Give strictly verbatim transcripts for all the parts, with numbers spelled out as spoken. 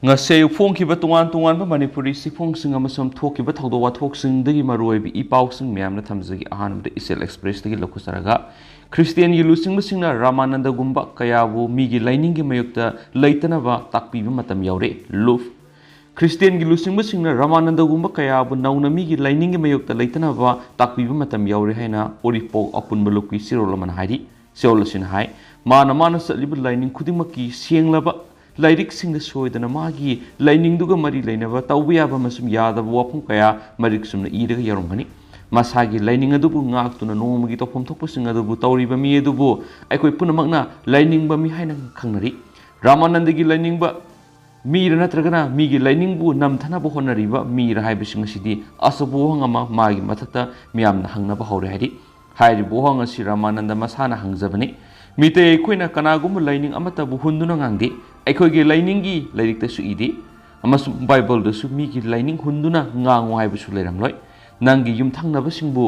ꯉꯁꯤ ꯑꯌꯨꯛ ꯐꯣꯡꯈꯤꯕ ꯇꯣꯉꯥꯟ ꯇꯣꯉꯥꯟꯕ ꯃꯅꯤꯄꯨꯔꯤ ꯆꯦꯐꯣꯡꯁꯤꯡ ꯑꯃꯁꯨꯡ ꯊꯣꯛꯈꯤꯕ ꯊꯧꯗꯣꯛ ꯋꯥꯊꯣꯛꯁꯤꯡꯗꯒꯤ ꯃꯔꯨꯑꯣꯏꯕ ꯏ ꯄꯥꯎꯁꯤꯡ ꯃꯌꯥꯝꯅ ꯊꯝꯖꯒꯦ꯫ ꯑꯍꯥꯟꯕꯗ ꯏꯆꯦꯜ ꯑꯦꯛꯁꯄ꯭ꯔꯦꯁꯇꯒꯤ ꯂꯧꯈꯠꯆꯔꯒ, ꯈ꯭ꯔꯤꯁꯇꯤꯌꯥꯟꯒꯤ ꯂꯨꯆꯤꯡꯕꯁꯤꯡꯅ ꯔꯥꯃꯥꯅꯟꯗꯒꯨꯝꯕ ꯀꯌꯥꯕꯨ ꯃꯤꯒꯤ ꯂꯥꯏꯅꯤꯡꯒꯤ ꯃꯥꯌꯣꯛꯇ ꯂꯩꯇꯅꯕ ꯇꯥꯛꯄꯤꯕ ꯃꯇꯝ ꯌꯥꯎꯔꯦ꯫ ꯂꯨꯞ꯫ ꯈ꯭ꯔꯤꯁꯇꯤꯌꯥꯟꯒꯤ ꯂꯨꯆꯤꯡꯕꯁꯤꯡꯅ ꯔꯥꯃꯥꯅꯟꯗꯒꯨꯝꯕ ꯀꯌꯥꯕꯨ ꯅꯧꯅ ꯃꯤꯒꯤ ꯂꯥꯏꯅꯤꯡꯒꯤ ꯃꯥꯌꯣꯛꯇ ꯂꯩꯇꯅꯕ ꯇꯥꯛꯄꯤꯕ ꯃꯇꯝ ꯌꯥꯎꯔꯦ ꯍꯥꯏꯅ ꯎꯔꯤꯄꯣꯛ ꯑꯄꯨꯟꯕ ꯂꯨꯞꯀꯤ ꯆꯦꯔꯣꯜ ꯑꯃꯅ ꯍꯥꯏꯔꯤ꯫ ꯆꯦꯔꯣꯜ ꯑꯁꯤꯅ ꯍꯥꯏ, ꯃꯥꯅ ꯃꯥꯅ ꯆꯠꯂꯤꯕ ꯂꯥꯏꯅꯤꯡ ꯈꯨꯗꯤꯡꯃꯛꯀꯤ ꯁꯦꯡꯂꯕ ꯂꯥꯏꯔꯤꯛꯁꯤꯡꯗ ꯁꯣꯏꯗꯅ ꯃꯥꯒꯤ ꯂꯥꯏꯅꯤꯡꯗꯨꯒ ꯃꯔꯤ ꯂꯩꯅꯕ ꯇꯧꯕ ꯌꯥꯕ ꯑꯃꯁꯨꯡ ꯌꯥꯗꯕ ꯋꯥꯐꯝ ꯀꯌꯥ ꯃꯔꯤꯛ ꯆꯨꯝꯅ ꯏꯔꯒ ꯌꯥꯎꯔꯝꯒꯅꯤ꯫ ꯃꯁꯥꯒꯤ ꯂꯥꯏꯅꯤꯡ ꯑꯗꯨꯕꯨ ꯉꯥꯛꯇꯨꯅ ꯅꯣꯡꯃꯒꯤ ꯇꯧꯐꯝ ꯊꯣꯛꯄꯁꯤꯡ ꯑꯗꯨꯕꯨ ꯇꯧꯔꯤꯕ ꯃꯤ ꯑꯗꯨꯕꯨ ꯑꯩꯈꯣꯏ ꯄꯨꯝꯅꯃꯛꯅ ꯂꯥꯏꯅꯤꯡꯕ ꯃꯤ ꯍꯥꯏꯅ ꯈꯪꯅꯔꯤ꯫ ꯔꯥꯃꯥꯅꯟꯗꯒꯤ ꯂꯥꯏꯅꯤꯡꯕ ꯃꯤꯔ ꯅꯠꯇ꯭ꯔꯒꯅ ꯃꯤꯒꯤ ꯂꯥꯏꯅꯤꯡꯕꯨ ꯅꯝꯊꯅꯕ ꯍꯣꯠꯅꯔꯤꯕ ꯃꯤꯔ ꯍꯥꯏꯕꯁꯤꯡ ꯑꯁꯤꯗꯤ ꯑꯆꯧꯕ ꯋꯥꯍꯪ ꯑꯃ ꯃꯥꯒꯤ ꯃꯊꯛꯇ ꯃꯤꯌꯥꯝꯅ ꯍꯪꯅꯕ ꯍꯧꯔꯦ ꯍꯥꯏꯔꯤ꯫ ꯍꯥꯏꯔꯤꯕ ꯋꯥꯍꯪ ꯑꯁꯤ ꯔꯥꯃꯥꯅꯟꯗ ꯃꯁꯥꯅ ꯍꯪꯖꯕꯅꯤ꯫ ꯃꯤꯇꯩ ꯑꯩꯈꯣꯏꯅ ꯀꯅꯥꯒꯨꯝꯕ ꯂꯥꯏꯅꯤꯡ ꯑꯃꯠꯇꯕꯨ ꯍꯨꯟꯗꯨꯅ ꯉꯥꯡꯗꯦ꯫ ꯑꯩꯈꯣꯏꯒꯤ ꯂꯥꯏꯅꯤꯡꯒꯤ ꯂꯥꯏꯔꯤꯛꯇꯁꯨ ꯏꯗꯦ, ꯑꯃꯁꯨꯡ ꯕꯥꯏꯕꯜꯗꯁꯨ ꯃꯤꯒꯤ ꯂꯥꯏꯅꯤꯡ ꯍꯨꯟꯗꯨꯅ ꯉꯥꯡꯉꯨ ꯍꯥꯏꯕꯁꯨ ꯂꯩꯔꯝꯂꯣꯏ꯫ ꯅꯪꯒꯤ ꯌꯨꯝꯊꯪꯅꯕꯁꯤꯡꯕꯨ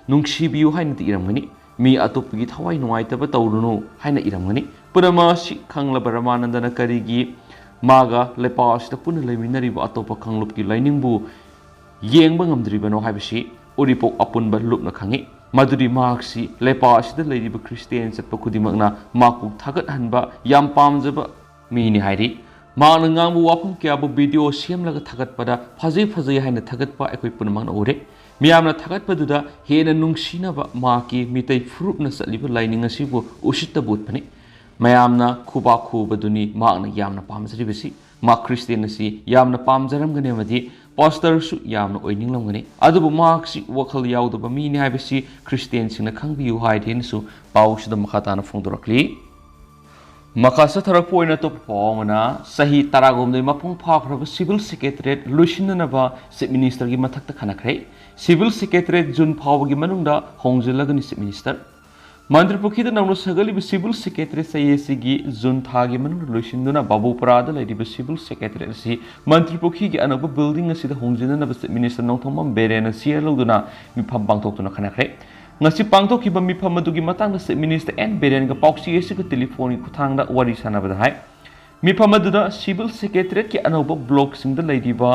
ꯅꯨꯡꯁꯤꯕꯤꯌꯨ ꯍꯥꯏꯅꯗꯤ ꯏꯔꯝꯒꯅꯤ꯫ ꯃꯤ ꯑꯇꯣꯞꯄꯒꯤ ꯊꯋꯥꯏ ꯅꯨꯡꯉꯥꯏꯇꯕ ꯇꯧꯔꯨꯅꯨ ꯍꯥꯏꯅ ꯏꯔꯝꯒꯅꯤ꯫ ꯄꯨꯝꯅꯃꯛ ꯑꯁꯤ ꯈꯪꯂꯕ ꯔꯥꯃꯥꯅꯟꯗꯅ ꯀꯔꯤꯒꯤ ꯃꯥꯒ ꯂꯩꯄꯥꯛ ꯑꯁꯤꯗ ꯄꯨꯟꯅ ꯂꯩꯃꯤꯟꯅꯔꯤꯕ ꯑꯇꯣꯞꯄ ꯀꯥꯡꯂꯨꯞꯀꯤ ꯂꯥꯏꯅꯤꯡꯕꯨ ꯌꯦꯡꯕ ꯉꯝꯗ꯭ꯔꯤꯕꯅꯣ ꯍꯥꯏꯕꯁꯤ ꯎꯔꯤꯄꯣꯛ ꯑꯄꯨꯟꯕ ꯂꯨꯞꯅ ꯈꯪꯏ꯫ ꯃꯗꯨꯗꯤ ꯃꯍꯥꯛꯁꯤ ꯂꯩꯄꯥꯛ ꯑꯁꯤꯗ ꯂꯩꯔꯤꯕ ꯈ꯭ꯔꯤꯁꯇꯤꯌꯥꯟ ꯆꯠꯄ ꯈꯨꯗꯤꯡꯃꯛꯅ ꯃꯍꯥꯛꯄꯨ ꯊꯥꯒꯠꯍꯟꯕ ꯌꯥꯝ ꯄꯥꯝꯖꯕ ꯃꯤꯅꯤ ꯍꯥꯏꯔꯤ꯫ ꯃꯍꯥꯛꯅ ꯉꯥꯡꯕ ꯋꯥꯐꯝ ꯀꯌꯥꯕꯨ ꯚꯤꯗꯤꯑꯣ ꯁꯦꯝꯂꯒ ꯊꯥꯒꯠꯄꯗ ꯐꯖꯩ ꯐꯖꯩ ꯍꯥꯏꯅ ꯊꯥꯒꯠꯄ ꯑꯩꯈꯣꯏ ꯄꯨꯝꯅꯃꯛꯅ ꯎꯔꯦ꯫ ꯃꯤꯌꯥꯝꯅ ꯊꯥꯒꯠꯄꯗꯨꯗ ꯍꯦꯟꯅ ꯅꯨꯡꯁꯤꯅꯕ ꯃꯍꯥꯛꯀꯤ ꯃꯤꯇꯩ ꯐꯨꯔꯨꯞꯅ ꯆꯠꯂꯤꯕ ꯂꯥꯏꯅꯤꯡ ꯑꯁꯤꯕꯨ ꯎꯁꯤꯠꯇꯕ ꯎꯠꯄꯅꯤ꯫ ꯃꯌꯥꯝꯅ ꯈꯨꯕꯥꯛ ꯈꯨꯕꯗꯨꯅꯤ ꯃꯍꯥꯛꯅ ꯌꯥꯝꯅ ꯄꯥꯝꯖꯔꯤꯕꯁꯤ꯫ ꯃꯍꯥꯛ ꯈ꯭ꯔꯤꯁꯇꯤꯌꯥꯟ ꯑꯁꯤ ꯌꯥꯝꯅ ꯄꯥꯝꯖꯔꯝꯒꯅꯤ ꯑꯃꯗꯤ ꯄꯥꯁꯇꯔꯁꯨ ꯌꯥꯝꯅ ꯑꯣꯏꯅꯤꯡꯂꯝꯒꯅꯤ꯫ ꯑꯗꯨꯕꯨ ꯃꯍꯥꯛꯁꯤ ꯋꯥꯈꯜ ꯌꯥꯎꯗꯕ ꯃꯤꯅꯤ ꯍꯥꯏꯕꯁꯤ ꯈ꯭ꯔꯤꯁꯇꯤꯌꯥꯟꯁꯤꯡꯅ ꯈꯪꯕꯤꯌꯨ ꯍꯥꯏꯗꯦꯅꯁꯨ ꯄꯥꯎꯁꯤꯗ ꯃꯈꯥ ꯇꯥꯅ ꯐꯣꯡꯗꯣꯔꯛꯂꯤ꯫ ꯃꯈꯥ ꯆꯠꯊꯔꯛꯄ ꯑꯣꯏꯅ ꯑꯇꯣꯞꯄ ꯄꯥꯎ ꯑꯃꯅ, ꯆꯍꯤ ꯇꯔꯥꯒꯨꯝꯗꯩ ꯃꯄꯨꯡ ꯐꯥꯈ꯭ꯔꯕ ꯁꯤꯚꯤꯜ ꯁꯦꯀ꯭ꯔꯦꯇꯔꯤꯌꯦꯠ ꯂꯣꯏꯁꯤꯟꯅꯅꯕ ꯆꯤꯐ ꯃꯤꯅꯤꯁꯇꯔꯒꯤ ꯃꯊꯛꯇ ꯈꯟꯅꯈ꯭ꯔꯦ꯫ ꯁꯤꯚꯤꯜ ꯁꯦꯀ꯭ꯔꯦꯇꯔꯤꯌꯦꯠ ꯖꯨꯟ ꯐꯥꯎꯕꯒꯤ ꯃꯅꯨꯡꯗ ꯍꯣꯡꯖꯤꯜꯂꯒꯅꯤ ꯆꯤꯐ ꯃꯤꯅꯤꯁꯇꯔ꯫ ꯃꯟꯇ꯭ꯔꯤꯄꯨꯈ꯭ꯔꯤꯗ ꯅꯧꯅ ꯁꯥꯒꯠꯂꯤꯕ ꯁꯤꯚꯤꯜ ꯁꯦꯀ꯭ꯔꯦꯇꯔꯤꯌꯦꯠ ꯆꯍꯤ ꯑꯁꯤꯒꯤ ꯖꯨꯟ ꯊꯥꯒꯤ ꯃꯅꯨꯡꯗ ꯂꯣꯏꯁꯤꯟꯗꯨꯅ ꯕꯥꯕꯨꯄꯨꯔꯥꯗ ꯂꯩꯔꯤꯕ ꯁꯤꯚꯤꯜ ꯁꯦꯀ꯭ꯔꯦꯇꯔꯤꯌꯦꯠ ꯑꯁꯤ ꯃꯟꯇ꯭ꯔꯤꯄꯨꯈ꯭ꯔꯤꯒꯤ ꯑꯅꯧꯕ ꯕꯤꯜꯗꯤꯡ ꯑꯁꯤꯗ ꯍꯣꯡꯖꯤꯟꯅꯅꯕ ꯆꯤꯐ ꯃꯤꯅꯤꯁꯇꯔ ꯅꯣꯡꯊꯣꯝꯕꯝ ꯕꯤꯔꯦꯟꯅ ꯆꯦꯌꯔ ꯂꯧꯗꯨꯅ ꯃꯤꯐꯝ ꯄꯥꯡꯊꯣꯛꯇꯨꯅ ꯈꯟꯅꯈ꯭ꯔꯦ꯫ ꯉꯁꯤ ꯄꯥꯡꯊꯣꯛꯈꯤꯕ ꯃꯤꯐꯝ ꯑꯗꯨꯒꯤ ꯃꯇꯥꯡꯗ ꯆꯤꯐ ꯃꯤꯅꯤꯁꯇꯔ ꯑꯦꯟ ꯕꯤꯔꯦꯟꯒ ꯄꯥꯎꯆꯦ ꯑꯁꯤꯒ ꯇꯦꯂꯤꯐꯣꯟꯒꯤ ꯈꯨꯠꯊꯥꯡꯗ ꯋꯥꯔꯤ ꯁꯥꯟꯅꯕꯗ ꯍꯥꯏ꯫ ꯃꯤꯐꯝ ꯑꯗꯨꯗ ꯁꯤꯚꯤꯜ ꯁꯦꯀ꯭ꯔꯦꯇꯔꯤꯌꯦꯠꯀꯤ ꯑꯅꯧꯕ ꯕ꯭ꯂꯣꯛꯁꯤꯡꯗ ꯂꯩꯔꯤꯕ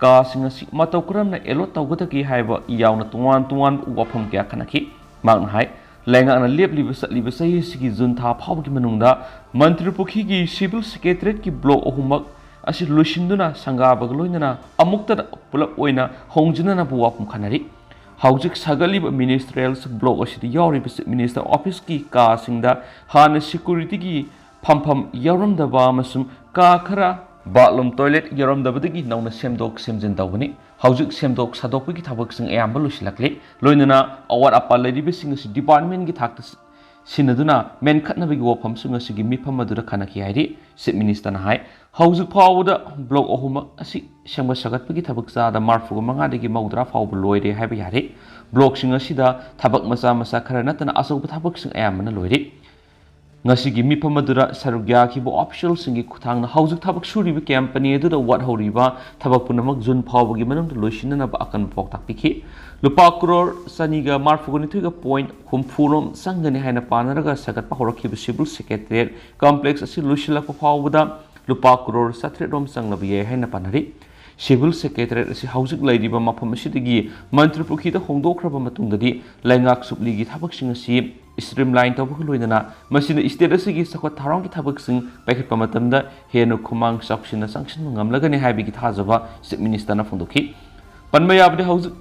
ꯀꯥꯁꯤꯡ ꯑꯁꯤ ꯃꯇꯧ ꯀꯔꯝꯅ ꯑꯦꯂꯣꯠ ꯇꯧꯒꯗꯒꯦ ꯍꯥꯏꯕ ꯌꯥꯎꯅ ꯇꯣꯉꯥꯟ ꯇꯣꯉꯥꯟꯕ ꯋꯥꯐꯝ ꯀꯌꯥ ꯈꯟꯅꯈꯤ꯫ ꯃꯍꯥꯛꯅ ꯍꯥꯏ, ꯂꯩꯉꯥꯛꯅ ꯂꯦꯞꯂꯤꯕ ꯆꯠꯂꯤꯕ ꯆꯍꯤ ꯑꯁꯤꯒꯤ ꯖꯨꯟ ꯊꯥ ꯐꯥꯎꯕꯒꯤ ꯃꯅꯨꯡꯗ ꯃꯟꯇ꯭ꯔꯤ ꯄꯨꯈ꯭ꯔꯤꯒꯤ ꯁꯤꯚꯤꯜ ꯁꯦꯀ꯭ꯔꯦꯇꯔꯤꯌꯦꯠꯀꯤ ꯕ꯭ꯂꯣꯛ ꯑꯍꯨꯝꯃꯛ ꯑꯁꯤ ꯂꯣꯏꯁꯤꯟꯗꯨꯅ ꯁꯪꯒꯥꯕꯒ ꯂꯣꯏꯅꯅ ꯑꯃꯨꯛꯇꯗ ꯄꯨꯂꯞ ꯑꯣꯏꯅ ꯍꯣꯡꯖꯤꯟꯅꯅꯕ ꯋꯥꯐꯝ ꯈꯟꯅꯔꯤ꯫ ꯍꯧꯖꯤꯛ ꯁꯥꯒꯠꯂꯤꯕ ꯃꯤꯅꯤꯁꯇ꯭ꯔꯤꯌꯦꯜ ꯕ꯭ꯂꯣꯛ ꯑꯁꯤꯗ ꯌꯥꯎꯔꯤꯕ ꯆꯤꯐ ꯃꯤꯅꯤꯁꯇꯔ ꯑꯣꯐꯤꯁꯀꯤ ꯀꯥꯁꯤꯡꯗ ꯍꯥꯟꯅ ꯁꯦꯀ꯭ꯌꯨꯔꯤꯇꯤꯒꯤ ꯐꯝꯐꯝ ꯌꯥꯎꯔꯝꯗꯕ ꯑꯃꯁꯨꯡ ꯀꯥ ꯈꯔ ꯕꯥꯠꯔꯨꯝ, ꯇꯣꯏꯂꯦꯠ ꯌꯥꯎꯔꯝꯗꯕꯗꯒꯤ ꯅꯧꯅ ꯁꯦꯝꯗꯣꯛ ꯁꯦꯝꯖꯤꯟ ꯇꯧꯕꯅꯤ꯫ ꯍꯧꯖꯤꯛ ꯁꯦꯝꯗꯣꯛ ꯁꯥꯗꯣꯛꯄꯒꯤ ꯊꯕꯛꯁꯤꯡ ꯑꯌꯥꯝꯕ ꯂꯣꯏꯁꯤꯜꯂꯛꯂꯤ꯫ ꯂꯣꯏꯅꯅ ꯑꯋꯥꯠ ꯑꯄꯥ ꯂꯩꯔꯤꯕꯁꯤꯡ ꯑꯁꯤ ꯗꯤꯄꯥꯔꯠꯃꯦꯟꯒꯤ ꯊꯥꯛꯇ ꯁꯤꯟꯅꯗꯨꯅ ꯃꯦꯟꯈꯠꯅꯕꯒꯤ ꯋꯥꯐꯝꯁꯤꯡ ꯑꯁꯤꯒꯤ ꯃꯤꯐꯝ ꯑꯗꯨꯗ ꯈꯟꯅꯈꯤ ꯍꯥꯏꯔꯤ꯫ ꯆꯤꯐ ꯃꯤꯅꯤꯁꯇꯔꯅ ꯍꯥꯏ, ꯍꯧꯖꯤꯛ ꯐꯥꯎꯕꯗ ꯕ꯭ꯂꯣꯛ ꯑꯍꯨꯝꯃꯛ ꯑꯁꯤ ꯁꯦꯝꯒꯠ ꯁꯥꯒꯠꯄꯒꯤ ꯊꯕꯛ ꯆꯥꯗ ꯃꯔꯤꯐꯨꯒ ꯃꯉꯥꯗꯒꯤ ꯃꯧꯗ꯭ꯔꯥ ꯐꯥꯎꯕ ꯂꯣꯏꯔꯦ ꯍꯥꯏꯕ ꯌꯥꯔꯦ꯫ ꯕ꯭ꯂꯣꯛꯁꯤꯡ ꯑꯁꯤꯗ ꯊꯕꯛ ꯃꯆꯥ ꯃꯆꯥ ꯈꯔ ꯅꯠꯇꯅ ꯑꯆꯧꯕ ꯊꯕꯛꯁꯤꯡ ꯑꯌꯥꯝꯕꯅ ꯂꯣꯏꯔꯦ꯫ ꯉꯁꯤꯒꯤ ꯃꯤꯐꯝ ꯑꯗꯨꯗ ꯁꯔꯨꯛ ꯌꯥꯈꯤꯕ ꯑꯣꯐꯤꯁꯤꯌꯦꯜꯁꯤꯡꯒꯤ ꯈꯨꯠꯊꯥꯡꯗ ꯍꯧꯖꯤꯛ ꯊꯕꯛ ꯁꯨꯔꯤꯕ ꯀꯝꯄꯅꯤ ꯑꯗꯨꯗ ꯋꯥꯠꯍꯧꯔꯤꯕ ꯊꯕꯛ ꯄꯨꯝꯅꯃꯛ ꯖꯨꯟ ꯐꯥꯎꯕꯒꯤ ꯃꯅꯨꯡꯗ ꯂꯣꯏꯁꯤꯟꯅꯅꯕ ꯑꯀꯟꯕ ꯄꯥꯎꯇꯥꯛ ꯄꯤꯈꯤ꯫ ꯂꯨꯄꯥ ꯀ꯭ꯔꯣꯔ ꯆꯅꯤꯒ ꯃꯔꯤꯐꯨꯒ ꯅꯤꯊꯣꯏꯒ ꯄꯣꯏꯟ ꯍꯨꯝꯐꯨꯔꯣꯝ ꯆꯪꯒꯅꯤ ꯍꯥꯏꯅ ꯄꯥꯅꯔꯒ ꯁꯥꯒꯠꯄ ꯍꯧꯔꯛꯈꯤꯕ ꯁꯤꯚꯤꯜ ꯁꯦꯀ꯭ꯔꯦꯇꯔꯤꯌꯦꯠ ꯀꯝꯄ꯭ꯂꯦꯛꯁ ꯑꯁꯤ ꯂꯣꯏꯁꯤꯜꯂꯛꯄ ꯐꯥꯎꯕꯗ ꯂꯨꯄꯥ ꯀ꯭ꯔꯣꯔ ꯆꯥꯇ꯭ꯔꯦꯠ ꯔꯣꯝ ꯆꯪꯂꯕ ꯌꯥꯏ ꯍꯥꯏꯅ ꯄꯥꯅꯔꯤ꯫ ꯁꯤꯚꯤꯜ ꯁꯦꯀ꯭ꯔꯦꯇꯔꯤꯌꯦꯠ ꯑꯁꯤ ꯍꯧꯖꯤꯛ ꯂꯩꯔꯤꯕ ꯃꯐꯝ ꯑꯁꯤꯗꯒꯤ ꯃꯟꯇ꯭ꯔꯤ ꯄꯨꯈ꯭ꯔꯤꯗ ꯍꯣꯡꯗꯣꯛꯈ꯭ꯔꯕ ꯃꯇꯨꯡꯗꯗꯤ ꯂꯩꯉꯥꯛ ꯁꯨꯞꯂꯤꯒꯤ ꯊꯕꯛꯁꯤꯡ ꯑꯁꯤ ꯁ꯭ꯇ꯭ꯔꯤꯝꯂꯥꯏꯟ ꯇꯧꯕꯒ ꯂꯣꯏꯅꯅ ꯃꯁꯤꯅ ꯁ꯭ꯇꯦꯠ ꯑꯁꯤꯒꯤ ꯆꯥꯎꯈꯠ ꯊꯧꯔꯥꯡꯒꯤ ꯊꯕꯛꯁꯤꯡ ꯄꯥꯏꯈꯠꯄ ꯃꯇꯝꯗ ꯍꯦꯟꯅ ꯈꯨꯃꯥꯡ ꯆꯥꯎꯁꯤꯟꯅ ꯆꯪꯁꯤꯟꯕ ꯉꯝꯂꯒꯅꯤ ꯍꯥꯏꯕꯒꯤ ꯊꯥꯖꯕ ꯆꯤꯐ ꯃꯤꯅꯤꯁꯇꯔꯅ ꯐꯣꯡꯗꯣꯛꯈꯤ꯫ ꯄꯟꯕ ꯌꯥꯕꯗꯤ, ꯍꯧꯖꯤꯛ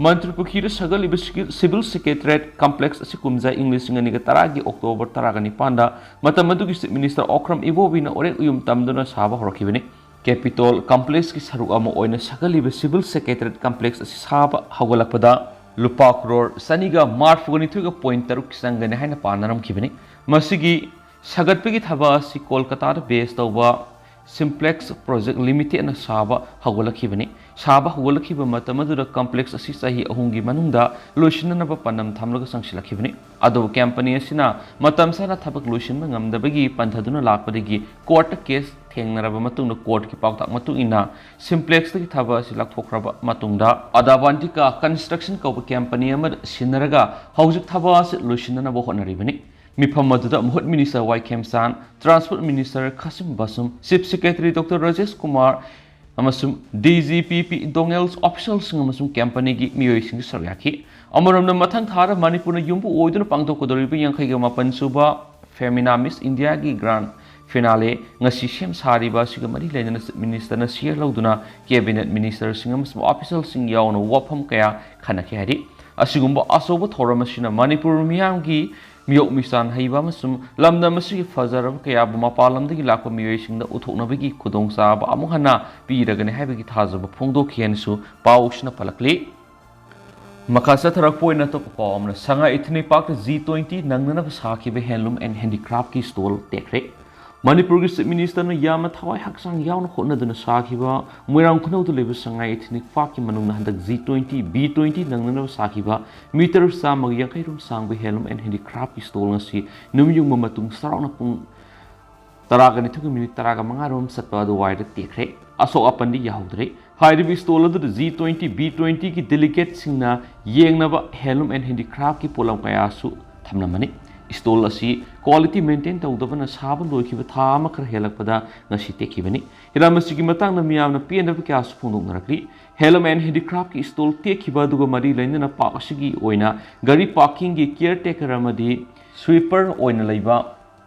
ꯃꯟꯇ꯭ꯔꯤ ꯄꯨꯈ꯭ꯔꯤꯗ ꯁꯥꯒꯠꯂꯤꯕ ꯁꯤꯚꯤꯜ ꯁꯦꯀ꯭ꯔꯦꯇꯔꯤꯌꯦꯠ ꯀꯝꯄ꯭ꯂꯦꯛꯁ ꯑꯁꯤ ꯀꯨꯝꯖꯥ ꯏꯪ ꯂꯤꯁꯤꯡ ꯑꯅꯤꯒ ꯇꯔꯥꯒꯤ ꯑꯣꯛꯇꯣꯕꯔ ꯇꯔꯥꯒ ꯅꯤꯄꯥꯟꯗ ꯃꯇꯝ ꯑꯗꯨꯒꯤ ꯆꯤꯐ ꯃꯤꯅꯤꯁꯇꯔ ꯑꯣꯀ꯭ꯔꯝ ꯏꯕꯣꯕꯤꯅ ꯑꯣꯔꯦꯛ ꯎꯌꯨꯝ ꯇꯝꯗꯨꯅ ꯁꯥꯕ ꯍꯧꯔꯛꯈꯤꯕꯅꯤ꯫ ꯀꯦꯄꯤꯇꯣꯜ ꯀꯝꯄ꯭ꯂꯦꯛꯁꯀꯤ ꯁꯔꯨꯛ ꯑꯃ ꯑꯣꯏꯅ ꯁꯥꯒꯠꯂꯤꯕ ꯁꯤꯚꯤꯜ ꯁꯦꯀ꯭ꯔꯦꯇꯔꯤꯌꯦꯠ ꯀꯝꯄ꯭ꯂꯦꯛꯁ ꯑꯁꯤ ꯁꯥꯕ ꯍꯧꯒꯠꯂꯛꯄꯗ ꯂꯨꯄꯥ ꯀ꯭ꯔꯣꯔ ꯆꯅꯤꯒ ꯃꯔꯤꯐꯨꯒ ꯅꯤꯊꯣꯏꯒ ꯄꯣꯏꯟ ꯇꯔꯨꯛ ꯆꯪꯒꯅꯤ ꯍꯥꯏꯅ ꯄꯥꯅꯔꯝꯈꯤꯕꯅꯤ꯫ ꯃꯁꯤꯒꯤ ꯁꯥꯒꯠꯄꯒꯤ ꯊꯕꯛ ꯑꯁꯤ ꯀꯣꯜꯀꯇꯥꯗ ꯕꯦꯁ ꯇꯧꯕ ꯁꯤꯝꯄ꯭ꯂꯦꯛꯁ ꯄ꯭ꯔꯣꯖꯦꯛ ꯂꯤꯃꯤꯇꯦꯗꯅ ꯁꯥꯕ ꯍꯧꯒꯠꯂꯛꯈꯤꯕꯅꯤ꯫ ꯁꯥꯕ ꯍꯧꯒꯠꯂꯛꯈꯤꯕ ꯃꯇꯝ ꯑꯗꯨꯗ ꯀꯝꯄ꯭ꯂꯦꯛꯁ ꯑꯁꯤ ꯆꯍꯤ ꯑꯍꯨꯝꯒꯤ ꯃꯅꯨꯡꯗ ꯂꯣꯏꯁꯤꯟꯅꯅꯕ ꯄꯥꯟꯗꯝ ꯊꯝꯂꯒ ꯆꯪꯁꯤꯜꯂꯛꯈꯤꯕꯅꯤ꯫ ꯑꯗꯨꯕꯨ ꯀꯝꯄꯅꯤ ꯑꯁꯤꯅ ꯃꯇꯝ ꯆꯥꯅ ꯊꯕꯛ ꯂꯣꯏꯁꯤꯟꯕ ꯉꯝꯗꯕꯒꯤ ꯄꯟꯊꯗꯨꯅ ꯂꯥꯛꯄꯗꯒꯤ ꯀꯣꯔꯠꯇ ꯀꯦꯁ ꯊꯦꯡꯅꯔꯕ ꯃꯇꯨꯡꯗ ꯀꯣꯔꯠꯀꯤ ꯄꯥꯎꯇꯥꯛ ꯃꯇꯨꯡ ꯏꯟꯅ ꯁꯤꯝꯄ꯭ꯂꯦꯛꯁꯇꯒꯤ ꯊꯕꯛ ꯑꯁꯤ ꯂꯧꯊꯣꯛꯈ꯭ꯔꯕ ꯃꯇꯨꯡꯗ ꯑꯗꯥꯕꯥꯟꯇꯤꯀꯥ ꯀꯟꯁꯇ꯭ꯔꯛꯁꯟ ꯀꯧꯕ ꯀꯝꯄꯅꯤ ꯑꯃꯗ ꯁꯤꯟꯅꯔꯒ ꯍꯧꯖꯤꯛ ꯊꯕꯛ ꯑꯁꯤ ꯂꯣꯏꯁꯤꯟꯅꯅꯕ ꯍꯣꯠꯅꯔꯤꯕꯅꯤ꯫ ꯃꯤꯐꯝ ꯑꯗꯨꯗ ꯃꯍꯨꯠ minister Y Khemchand, transport minister Khashim Vashum, chief secretary doctor Rajesh Kumar ꯑꯃꯁꯨꯡ ꯗꯤ ꯖꯤ ꯄꯤ ꯄꯤ ꯗꯣꯉꯦꯜ, ꯑꯣꯐꯤꯁꯤꯌꯦꯜꯁꯤꯡ ꯑꯃꯁꯨꯡ ꯀꯝꯄꯅꯤꯒꯤ ꯃꯤꯑꯣꯏꯁꯤꯡꯁꯨ ꯁꯔꯨꯛ ꯌꯥꯈꯤ꯫ ꯑꯃꯔꯣꯝꯗ, ꯃꯊꯪ ꯊꯥꯗ ꯃꯅꯤꯄꯨꯔꯅ ꯌꯨꯝꯕꯨ ꯑꯣꯏꯗꯨꯅ ꯄꯥꯡꯊꯣꯛꯀꯗꯧꯔꯤꯕ ꯌꯥꯡꯈꯩꯒ ꯃꯥꯄꯟ ꯁꯨꯕ ꯐꯦꯃꯤꯅꯥ ꯃꯤꯁ ꯏꯟꯗꯤꯌꯥꯒꯤ ꯒ꯭ꯔꯥꯟ ꯐꯤꯅꯥꯂꯦ ꯉꯁꯤ ꯁꯦꯝ ꯁꯥꯔꯤꯕ ꯑꯁꯤꯒ ꯃꯔꯤ ꯂꯩꯅꯅ ꯆꯤꯐ ꯃꯤꯅꯤꯁꯇꯔꯅ ꯁꯤꯌꯔ ꯂꯧꯗꯨꯅ ꯀꯦꯕꯤꯅꯦꯠ ꯃꯤꯅꯤꯁꯇꯔꯁꯤꯡ ꯑꯃꯁꯨꯡ ꯑꯣꯐꯤꯁꯤꯌꯦꯜꯁꯤꯡ ꯌꯥꯎꯅ ꯋꯥꯐꯝ ꯀꯌꯥ ꯈꯟꯅꯈꯤ ꯍꯥꯏꯔꯤ꯫ ꯑꯁꯤꯒꯨꯝꯕ ꯑꯆꯧꯕ ꯊꯧꯔꯝ ꯑꯁꯤꯅ ꯃꯅꯤꯄꯨꯔ ꯃꯤꯌꯥꯝꯒꯤ ꯃꯤꯑꯣꯛ ꯃꯤꯁꯥꯟ ꯍꯩꯕ ꯑꯃꯁꯨꯡ ꯂꯝꯗꯝ ꯑꯁꯤꯒꯤ ꯐꯖꯔꯕ ꯀꯌꯥꯕꯨ ꯃꯄꯥꯟ ꯂꯝꯗꯒꯤ ꯂꯥꯛꯄ ꯃꯤꯑꯣꯏꯁꯤꯡꯗ ꯎꯠꯊꯣꯛꯅꯕꯒꯤ ꯈꯨꯗꯣꯡꯆꯥꯕ ꯑꯃꯨꯛ ꯍꯟꯅ ꯄꯤꯔꯒꯅꯤ ꯍꯥꯏꯕꯒꯤ ꯊꯥꯖꯕ ꯐꯣꯡꯗꯣꯛꯈꯤ ꯍꯥꯏꯅꯁꯨ ꯄꯥꯎꯁꯤꯅ ꯄꯜꯂꯛꯂꯤ꯫ ꯃꯈꯥ ꯆꯠꯊꯔꯛꯄ ꯑꯣꯏꯅ ꯑꯇꯣꯞꯄ ꯄꯥꯎ ꯑꯃꯅ, ꯁꯉꯥꯏ ꯏꯊꯅꯤꯛ ꯄꯥꯔꯛꯇ ꯖꯤ ꯇ꯭ꯋꯦꯟꯇꯤ ꯅꯪꯅꯅꯕ ꯁꯥꯈꯤꯕ ꯍꯦꯟꯂꯨꯝ ꯑꯦꯟ ꯍꯦꯟꯗꯤꯀ꯭ꯔꯥꯐꯀꯤ ꯁ꯭ꯇꯣꯜ ꯇꯦꯛꯈ꯭ꯔꯦ꯫ ꯃꯅꯤꯄꯨꯔꯒꯤ ꯆꯤꯐ ꯃꯤꯅꯤꯁꯇꯔꯅ ꯌꯥꯝꯅ ꯊꯋꯥꯏ ꯍꯛꯆꯥꯡ ꯌꯥꯎꯅ ꯍꯣꯠꯅꯗꯨꯅ ꯁꯥꯈꯤꯕ ꯃꯣꯏꯔꯥꯡ ꯈꯨꯅꯧꯗ ꯂꯩꯕ ꯁꯉꯥꯏ ꯏꯊꯅꯤꯛ ꯄꯥꯔꯛꯀꯤ ꯃꯅꯨꯡꯗ ꯍꯟꯗꯛ ꯖꯤ ꯇ꯭ꯋꯦꯟꯇꯤ ꯕꯤ ꯇ꯭ꯋꯦꯟꯇꯤ ꯅꯪꯅꯅꯕ ꯁꯥꯈꯤꯕ ꯃꯤꯇꯔ ꯆꯥꯝꯃꯒ ꯌꯥꯡꯈꯩ ꯔꯣꯝ ꯁꯥꯡꯕ ꯍꯦꯟꯂꯨꯝ ꯑꯦꯟ ꯍꯦꯟꯗꯤꯀ꯭ꯔꯥꯐꯀꯤ ꯁ꯭ꯇꯣꯜ ꯉꯁꯤ ꯅꯨꯃꯤꯠ ꯌꯨꯡꯕ ꯃꯇꯨꯡ ꯆꯥꯎꯔꯥꯛꯅ ꯄꯨꯡ ꯇꯔꯥꯒ ꯅꯤꯊꯣꯏꯒꯤ ꯃꯤꯅꯤꯠ ꯇꯔꯥꯒ ꯃꯉꯥ ꯔꯣꯝ ꯆꯠꯄ ꯑꯗꯨꯋꯥꯏꯗ ꯇꯦꯛꯈ꯭ꯔꯦ꯫ ꯑꯁꯣꯛ ꯑꯄꯟꯗꯤ ꯌꯥꯍꯧꯗ꯭ꯔꯦ꯫ ꯍꯥꯏꯔꯤꯕ ꯁ꯭ꯇꯣꯜ ꯑꯗꯨꯗ ꯖꯤ ꯇ꯭ꯋꯦꯟꯇꯤ ꯕꯤ ꯇ꯭ꯋꯦꯟꯇꯤꯒꯤ ꯗꯦꯂꯤꯒꯦꯠꯁꯤꯡꯅ ꯌꯦꯡꯅꯕ ꯍꯦꯟꯂꯨꯝ ꯑꯦꯟ ꯍꯦꯟꯗꯤꯀ꯭ꯔꯥꯐꯀꯤ ꯄꯣꯠꯂꯝ ꯀꯌꯥꯁꯨ ꯊꯝꯂꯝꯕꯅꯤ꯫ ꯁ꯭ꯇꯣꯜ ꯑꯁꯤ ꯀ꯭ꯋꯥꯂꯤꯇꯤ ꯃꯦꯟꯇꯦꯟ ꯇꯧꯗꯕꯅ ꯁꯥꯕ ꯂꯣꯏꯈꯤꯕ ꯊꯥ ꯑꯃ ꯈꯔ ꯍꯦꯜꯂꯛꯄꯗ ꯉꯁꯤ ꯇꯦꯛꯈꯤꯕꯅꯤ꯫ ꯍꯤꯔꯝ ꯑꯁꯤꯒꯤ ꯃꯇꯥꯡꯗ ꯃꯤꯌꯥꯝꯅ ꯄꯦꯟꯗꯕ ꯀꯌꯥꯁꯨ ꯐꯣꯡꯗꯣꯛꯅꯔꯛꯂꯤ꯫ ꯍꯦꯟꯂꯨꯝ ꯑꯦꯟ ꯍꯦꯟꯗꯤꯀ꯭ꯔꯥꯐꯀꯤ ꯁ꯭ꯇꯣꯜ ꯇꯦꯛꯈꯤꯕ ꯑꯗꯨꯒ ꯃꯔꯤ ꯂꯩꯅꯅ ꯄꯥꯔꯛ ꯑꯁꯤꯒꯤ ꯑꯣꯏꯅ ꯒꯥꯔꯤ ꯄꯥꯔꯀꯤꯡꯒꯤ ꯀꯤꯌꯔ ꯇꯦꯀꯔ ꯑꯃꯗꯤ ꯁ꯭ꯋꯤꯄꯔ ꯑꯣꯏꯅ ꯂꯩꯕ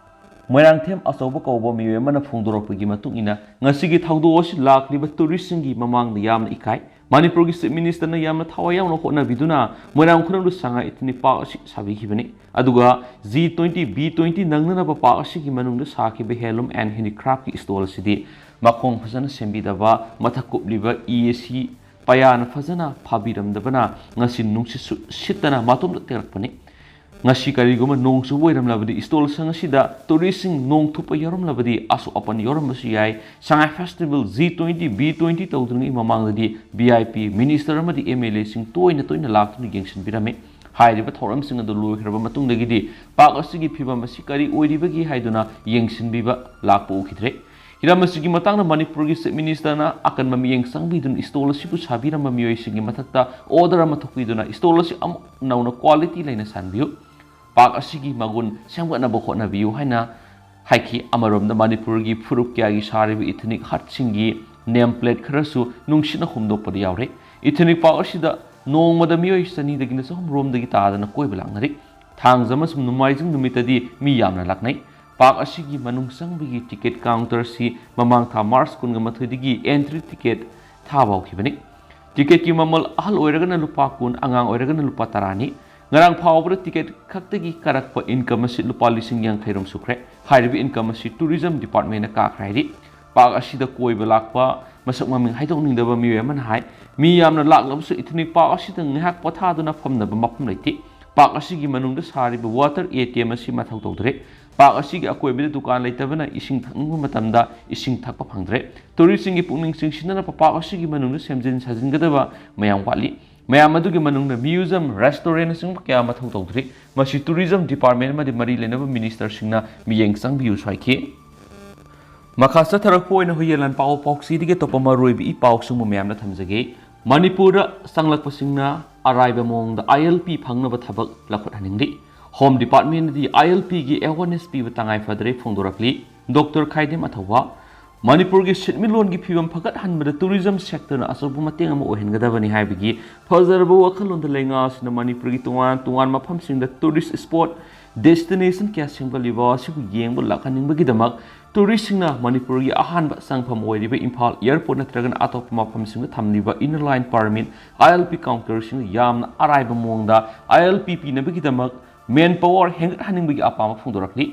ꯃꯣꯏꯔꯥꯡꯊꯦꯝ ꯑꯆꯧꯕ ꯀꯧꯕ ꯃꯤꯑꯣꯏ ꯑꯃꯅ ꯐꯣꯡꯗꯣꯔꯛꯄꯒꯤ ꯃꯇꯨꯡ ꯏꯟꯅ, ꯉꯁꯤꯒꯤ ꯊꯧꯗꯣꯛ ꯑꯁꯤ ꯂꯥꯛꯂꯤꯕ ꯇꯨꯔꯤꯁꯁꯤꯡꯒꯤ ꯃꯃꯥꯡꯗ ꯌꯥꯝꯅ ꯏꯀꯥꯏ꯫ ꯃꯅꯤꯄꯨꯔꯒꯤ ꯆꯤꯐ ꯃꯤꯅꯤꯁꯇꯔꯅ ꯌꯥꯝꯅ ꯊꯋꯥꯏ ꯌꯥꯎꯅ ꯍꯣꯠꯅꯕꯤꯗꯨꯅ ꯃꯣꯏꯔꯥꯡ ꯈꯨꯅꯧꯗ ꯁꯉꯥꯏ ꯏꯊꯅꯤꯛ ꯄꯥꯔꯛ ꯑꯁꯤ ꯁꯥꯕꯤꯈꯤꯕꯅꯤ꯫ ꯑꯗꯨꯒ ꯖꯤ ꯇ꯭ꯋꯦꯟꯇꯤ ꯕꯤ ꯇ꯭ꯋꯦꯟꯇꯤ ꯅꯪꯅꯅꯕ ꯄꯥꯔꯛ ꯑꯁꯤꯒꯤ ꯃꯅꯨꯡꯗ ꯁꯥꯈꯤꯕ ꯍꯦꯟꯂꯨꯝ ꯑꯦꯟ ꯍꯦꯟꯗꯤꯀ꯭ꯔꯥꯐꯀꯤ ꯁ꯭ꯇꯣꯜ ꯑꯁꯤꯗꯤ ꯃꯈꯣꯡ ꯐꯖꯅ ꯁꯦꯝꯕꯤꯗꯕ, ꯃꯊꯛ ꯀꯨꯞꯂꯤꯕ ꯏ ꯑꯁꯤ ꯄꯌꯥꯅ ꯐꯖꯅ ꯐꯥꯕꯤꯔꯝꯗꯕꯅ ꯉꯁꯤ ꯅꯨꯡꯁꯤꯠꯁꯨ ꯁꯤꯠꯇꯅ ꯃꯇꯣꯝꯇ ꯇꯦꯛꯂꯛꯄꯅꯤ꯫ ꯉꯁꯤ ꯀꯔꯤꯒꯨꯝꯕ ꯅꯣꯡ ꯆꯨꯕ ꯑꯣꯏꯔꯝꯂꯕꯗꯤ, ꯁ꯭ꯇꯣꯜ ꯁꯪ ꯑꯁꯤꯗ ꯇꯨꯔꯤꯁꯁꯤꯡ ꯅꯣꯡ ꯊꯨꯞꯄ ꯌꯥꯎꯔꯝꯂꯕꯗꯤ ꯑꯁꯣꯛ ꯑꯄꯟ ꯌꯥꯎꯔꯝꯕꯁꯨ ꯌꯥꯏ꯫ Sangai festival G twenty B twenty ꯇꯧꯗ꯭ꯔꯤꯉꯩ ꯃꯃꯥꯡꯗꯗꯤ ꯚꯤ ꯑꯥꯏ ꯄꯤ, ꯃꯤꯅꯤꯁꯇꯔ ꯑꯃꯗꯤ ꯑꯦꯝ ꯑꯦꯜ ꯑꯦꯁꯤꯡ ꯇꯣꯏꯅ ꯇꯣꯏꯅ ꯂꯥꯛꯇꯨꯅ ꯌꯦꯡꯁꯤꯟꯕꯤꯔꯝꯃꯤ꯫ ꯍꯥꯏꯔꯤꯕ ꯊꯧꯔꯝꯁꯤꯡ ꯑꯗꯨ ꯂꯣꯏꯈ꯭ꯔꯕ ꯃꯇꯨꯡꯗꯒꯤꯗꯤ ꯄꯥꯔꯛ ꯑꯁꯤꯒꯤ ꯐꯤꯕꯝ ꯑꯁꯤ ꯀꯔꯤ ꯑꯣꯏꯔꯤꯕꯒꯦ ꯍꯥꯏꯗꯨꯅ ꯌꯦꯡꯁꯤꯟꯕꯤꯕ ꯂꯥꯛꯄ ꯎꯈꯤꯗ꯭ꯔꯦ꯫ ꯍꯤꯔꯝ ꯑꯁꯤꯒꯤ ꯃꯇꯥꯡꯗ ꯃꯅꯤꯄꯨꯔꯒꯤ ꯆꯤꯐ ꯃꯤꯅꯤꯁꯇꯔꯅ ꯑꯀꯟꯕ ꯃꯤꯠꯌꯦꯡ ꯆꯪꯕꯤꯗꯨꯅ ꯁ꯭ꯇꯣꯜ ꯑꯁꯤꯕꯨ ꯁꯥꯕꯤꯔꯝꯕ ꯃꯤꯑꯣꯏꯁꯤꯡꯒꯤ ꯃꯊꯛꯇ ꯑꯣꯔꯗꯔ ꯑꯃ ꯊꯣꯛꯄꯤꯗꯨꯅ ꯁ꯭ꯇꯣꯜ ꯑꯁꯤ ꯑꯃꯨꯛ ꯅꯧꯅ ꯀ꯭ꯋꯥꯂꯤꯇꯤ ꯂꯩꯅ ꯁꯥꯍꯟꯕꯤꯌꯨ꯫ ꯄꯥꯛ ꯑꯁꯤꯒꯤ ꯃꯒꯨꯟ ꯁꯦꯝꯒꯠꯅꯕ ꯍꯣꯠꯅꯕꯤꯌꯨ ꯍꯥꯏꯅ ꯍꯥꯏꯈꯤ꯫ ꯑꯃꯔꯣꯝꯗ ꯃꯅꯤꯄꯨꯔꯒꯤ ꯐꯨꯔꯨꯞ ꯀꯌꯥꯒꯤ ꯁꯥꯔꯤꯕ ethnic hutꯁꯤꯡꯒꯤ name plate ꯈꯔꯁꯨ ꯅꯨꯡꯁꯤꯠꯅ ꯍꯨꯝꯗꯣꯛꯄꯗ ꯌꯥꯎꯔꯦ꯫ Ethnic park ꯑꯁꯤꯗ ꯅꯣꯡꯃꯗ ꯃꯤꯑꯣꯏ ꯆꯅꯤꯗꯒꯤꯅ ꯆꯍꯨꯝ ꯔꯣꯝꯗꯒꯤ ꯇꯥꯗꯅ ꯀꯣꯏꯕ ꯂꯥꯛꯅꯔꯤ꯫ ꯊꯥꯡꯖ ꯑꯃꯁꯨꯡ ꯅꯣꯡꯃꯥꯏꯖꯤꯡ ꯅꯨꯃꯤꯠꯇꯗꯤ ꯃꯤ ꯌꯥꯝꯅ ꯂꯥꯛꯅꯩ꯫ ꯄꯥꯛ ꯑꯁꯤꯒꯤ ꯃꯅꯨꯡ ꯆꯪꯕꯒꯤ ticket counterꯁꯤ ꯃꯃꯥꯡ ꯊꯥ ꯃꯥꯔꯆ ꯀꯨꯟꯒ ꯃꯥꯊꯣꯏꯗꯒꯤ entry ticket ꯊꯥꯕ ꯍꯧꯈꯤꯕꯅꯤ꯫ Ticketꯀꯤ ꯃꯃꯜ ꯑꯍꯜ ꯑꯣꯏꯔꯒꯅ ꯂꯨꯄꯥ ꯀꯨꯟ, ꯑꯉꯥꯡ ꯑꯣꯏꯔꯒꯅ ꯂꯨꯄꯥ ꯇꯔꯥꯅꯤ꯫ ꯉꯔꯥꯡ ꯐꯥꯎꯕꯗ ticket ꯈꯛꯇꯒꯤ ꯀꯥꯔꯛꯄ income ꯑꯁꯤ ꯂꯨꯄꯥ ꯂꯤꯁꯤꯡ ꯌꯥꯡꯈꯩ ꯔꯣꯝ ꯁꯨꯈ꯭ꯔꯦ꯫ ꯍꯥꯏꯔꯤꯕ income ꯑꯁꯤ tourism departmentꯅ ꯀꯥꯈ꯭ꯔꯦ ꯍꯥꯏꯔꯤ꯫ ꯄꯥꯛ ꯑꯁꯤꯗ ꯀꯣꯏꯕ ꯂꯥꯛꯄ ꯃꯁꯛ ꯃꯃꯤꯡ ꯍꯥꯏꯗꯣꯛꯅꯤꯡꯗꯕ ꯃꯤꯑꯣꯏ ꯑꯃꯅ ꯍꯥꯏ, ꯃꯤ ꯌꯥꯝꯅ ꯂꯥꯛꯂꯕꯁꯨ ethnic park ꯑꯁꯤꯗ ꯉꯥꯏꯍꯥꯛ ꯄꯣꯊꯥꯗꯨꯅ ꯐꯝꯅꯕ ꯃꯐꯝ ꯂꯩꯇꯦ꯫ ꯄꯥꯛ ꯑꯁꯤꯒꯤ ꯃꯅꯨꯡꯗ ꯁꯥꯔꯤꯕ water ATM ꯑꯁꯤ ꯃꯊꯧ ꯇꯧꯗ꯭ꯔꯦ꯫ ꯄꯥꯛ ꯑꯁꯤꯒꯤ ꯑꯀꯣꯏꯕꯗ ꯗꯨꯀꯥꯟ ꯂꯩꯇꯕꯅ ꯏꯁꯤꯡ ꯊꯛꯅꯤꯡꯕ ꯃꯇꯝꯗ ꯏꯁꯤꯡ ꯊꯛꯄ ꯐꯪꯗ꯭ꯔꯦ꯫ Touristꯁꯤꯡꯒꯤ ꯄꯨꯛꯅꯤꯡ ꯆꯤꯡꯁꯤꯟꯅꯅꯕ ꯄꯥꯛ ꯑꯁꯤꯒꯤ ꯃꯅꯨꯡꯗ ꯁꯦꯝꯖꯤꯟ ꯁꯥꯖꯤꯟꯒꯗꯕ ꯃꯌꯥꯝ ꯋꯥꯠꯂꯤ꯫ ꯃꯌꯥꯝ ꯑꯗꯨꯒꯤ ꯃꯅꯨꯡꯗ museum, restaurantꯅꯆꯤꯡꯕ ꯀꯌꯥ ꯃꯊꯧ ꯇꯧꯗ꯭ꯔꯤ꯫ ꯃꯁꯤ tourism department ꯑꯃꯗꯤ ꯃꯔꯤ ꯂꯩꯅꯕ ministerꯁꯤꯡꯅ ꯃꯤꯠꯌꯦꯡ ꯆꯪꯕꯤꯌꯨꯁꯨ ꯍꯥꯏꯈꯤ꯫ ꯃꯈꯥ ꯆꯠꯊꯔꯛꯄ ꯑꯣꯏꯅ ꯍꯨꯏꯌꯦꯟꯂꯥꯟ ꯄꯥꯎ ꯄꯥꯎꯆꯦꯗꯒꯤ ꯑꯇꯣꯞꯄ ꯃꯔꯨꯑꯣꯏꯕ ꯏ ꯄꯥꯎꯁꯤꯡꯕꯨ ꯃꯌꯥꯝꯗ ꯊꯝꯖꯒꯦ꯫ ꯃꯅꯤꯄꯨꯔꯗ ꯆꯪꯂꯛꯄꯁꯤꯡꯅ ꯑꯔꯥꯏꯕ ꯃꯑꯣꯡꯗ ILP ꯐꯪꯅꯕ ꯊꯕꯛ ꯂꯧꯈꯠꯍꯟꯅꯤꯡꯂꯤ꯫ Home Departmentꯅꯗꯤ ILPꯒꯤ awareness ꯄꯤꯕ ꯇꯉꯥꯏ ꯐꯗ꯭ꯔꯦ ꯐꯣꯡꯗꯣꯔꯛꯂꯤ꯫ Doctor ꯈꯥꯏꯗꯦꯝ ꯑꯊꯧꯕ, ꯃꯅꯤꯄꯨꯔꯒꯤ ꯁꯦꯟꯃꯤꯠꯂꯣꯟꯒꯤ ꯐꯤꯕꯝ ꯐꯒꯠꯍꯟꯕꯗ tourism sectorꯅ ꯑꯆꯧꯕ ꯃꯇꯦꯡ ꯑꯃ ꯑꯣꯏꯍꯟꯒꯗꯕꯅꯤ ꯍꯥꯏꯕꯒꯤ ꯐꯖꯔꯕ ꯋꯥꯈꯜꯂꯣꯟꯗ ꯂꯩꯉꯥꯛ ꯑꯁꯤꯅ ꯃꯅꯤꯄꯨꯔꯒꯤ ꯇꯣꯉꯥꯟ ꯇꯣꯉꯥꯟꯕ ꯃꯐꯝꯁꯤꯡꯗ tourist spot destination ꯀꯌꯥ ꯁꯦꯝꯒꯠꯂꯤꯕ ꯑꯁꯤꯕꯨ ꯌꯦꯡꯕ ꯂꯥꯛꯍꯟꯅꯤꯡꯕꯒꯤꯗꯃꯛ touristsꯁꯤꯡꯅ ꯃꯅꯤꯄꯨꯔꯒꯤ ꯑꯍꯥꯟꯕ ꯆꯪꯐꯝ ꯑꯣꯏꯔꯤꯕ ꯏꯝꯐꯥꯜ airport ꯅꯠꯇ꯭ꯔꯒꯅ ꯑꯇꯣꯞꯄ ꯃꯐꯝꯁꯤꯡꯗ ꯊꯝꯂꯤꯕ Inner Line Permit, ILP counterꯁꯤꯡꯗ ꯌꯥꯝꯅ ꯑꯔꯥꯏꯕ ꯃꯑꯣꯡꯗ ILP ꯄꯤꯅꯕꯒꯤꯗꯃꯛ manpower ꯍꯦꯟꯒꯠꯍꯟꯅꯤꯡꯕꯒꯤ ꯑꯄꯥꯝꯕ ꯐꯣꯡꯗꯣꯔꯛꯂꯤ꯫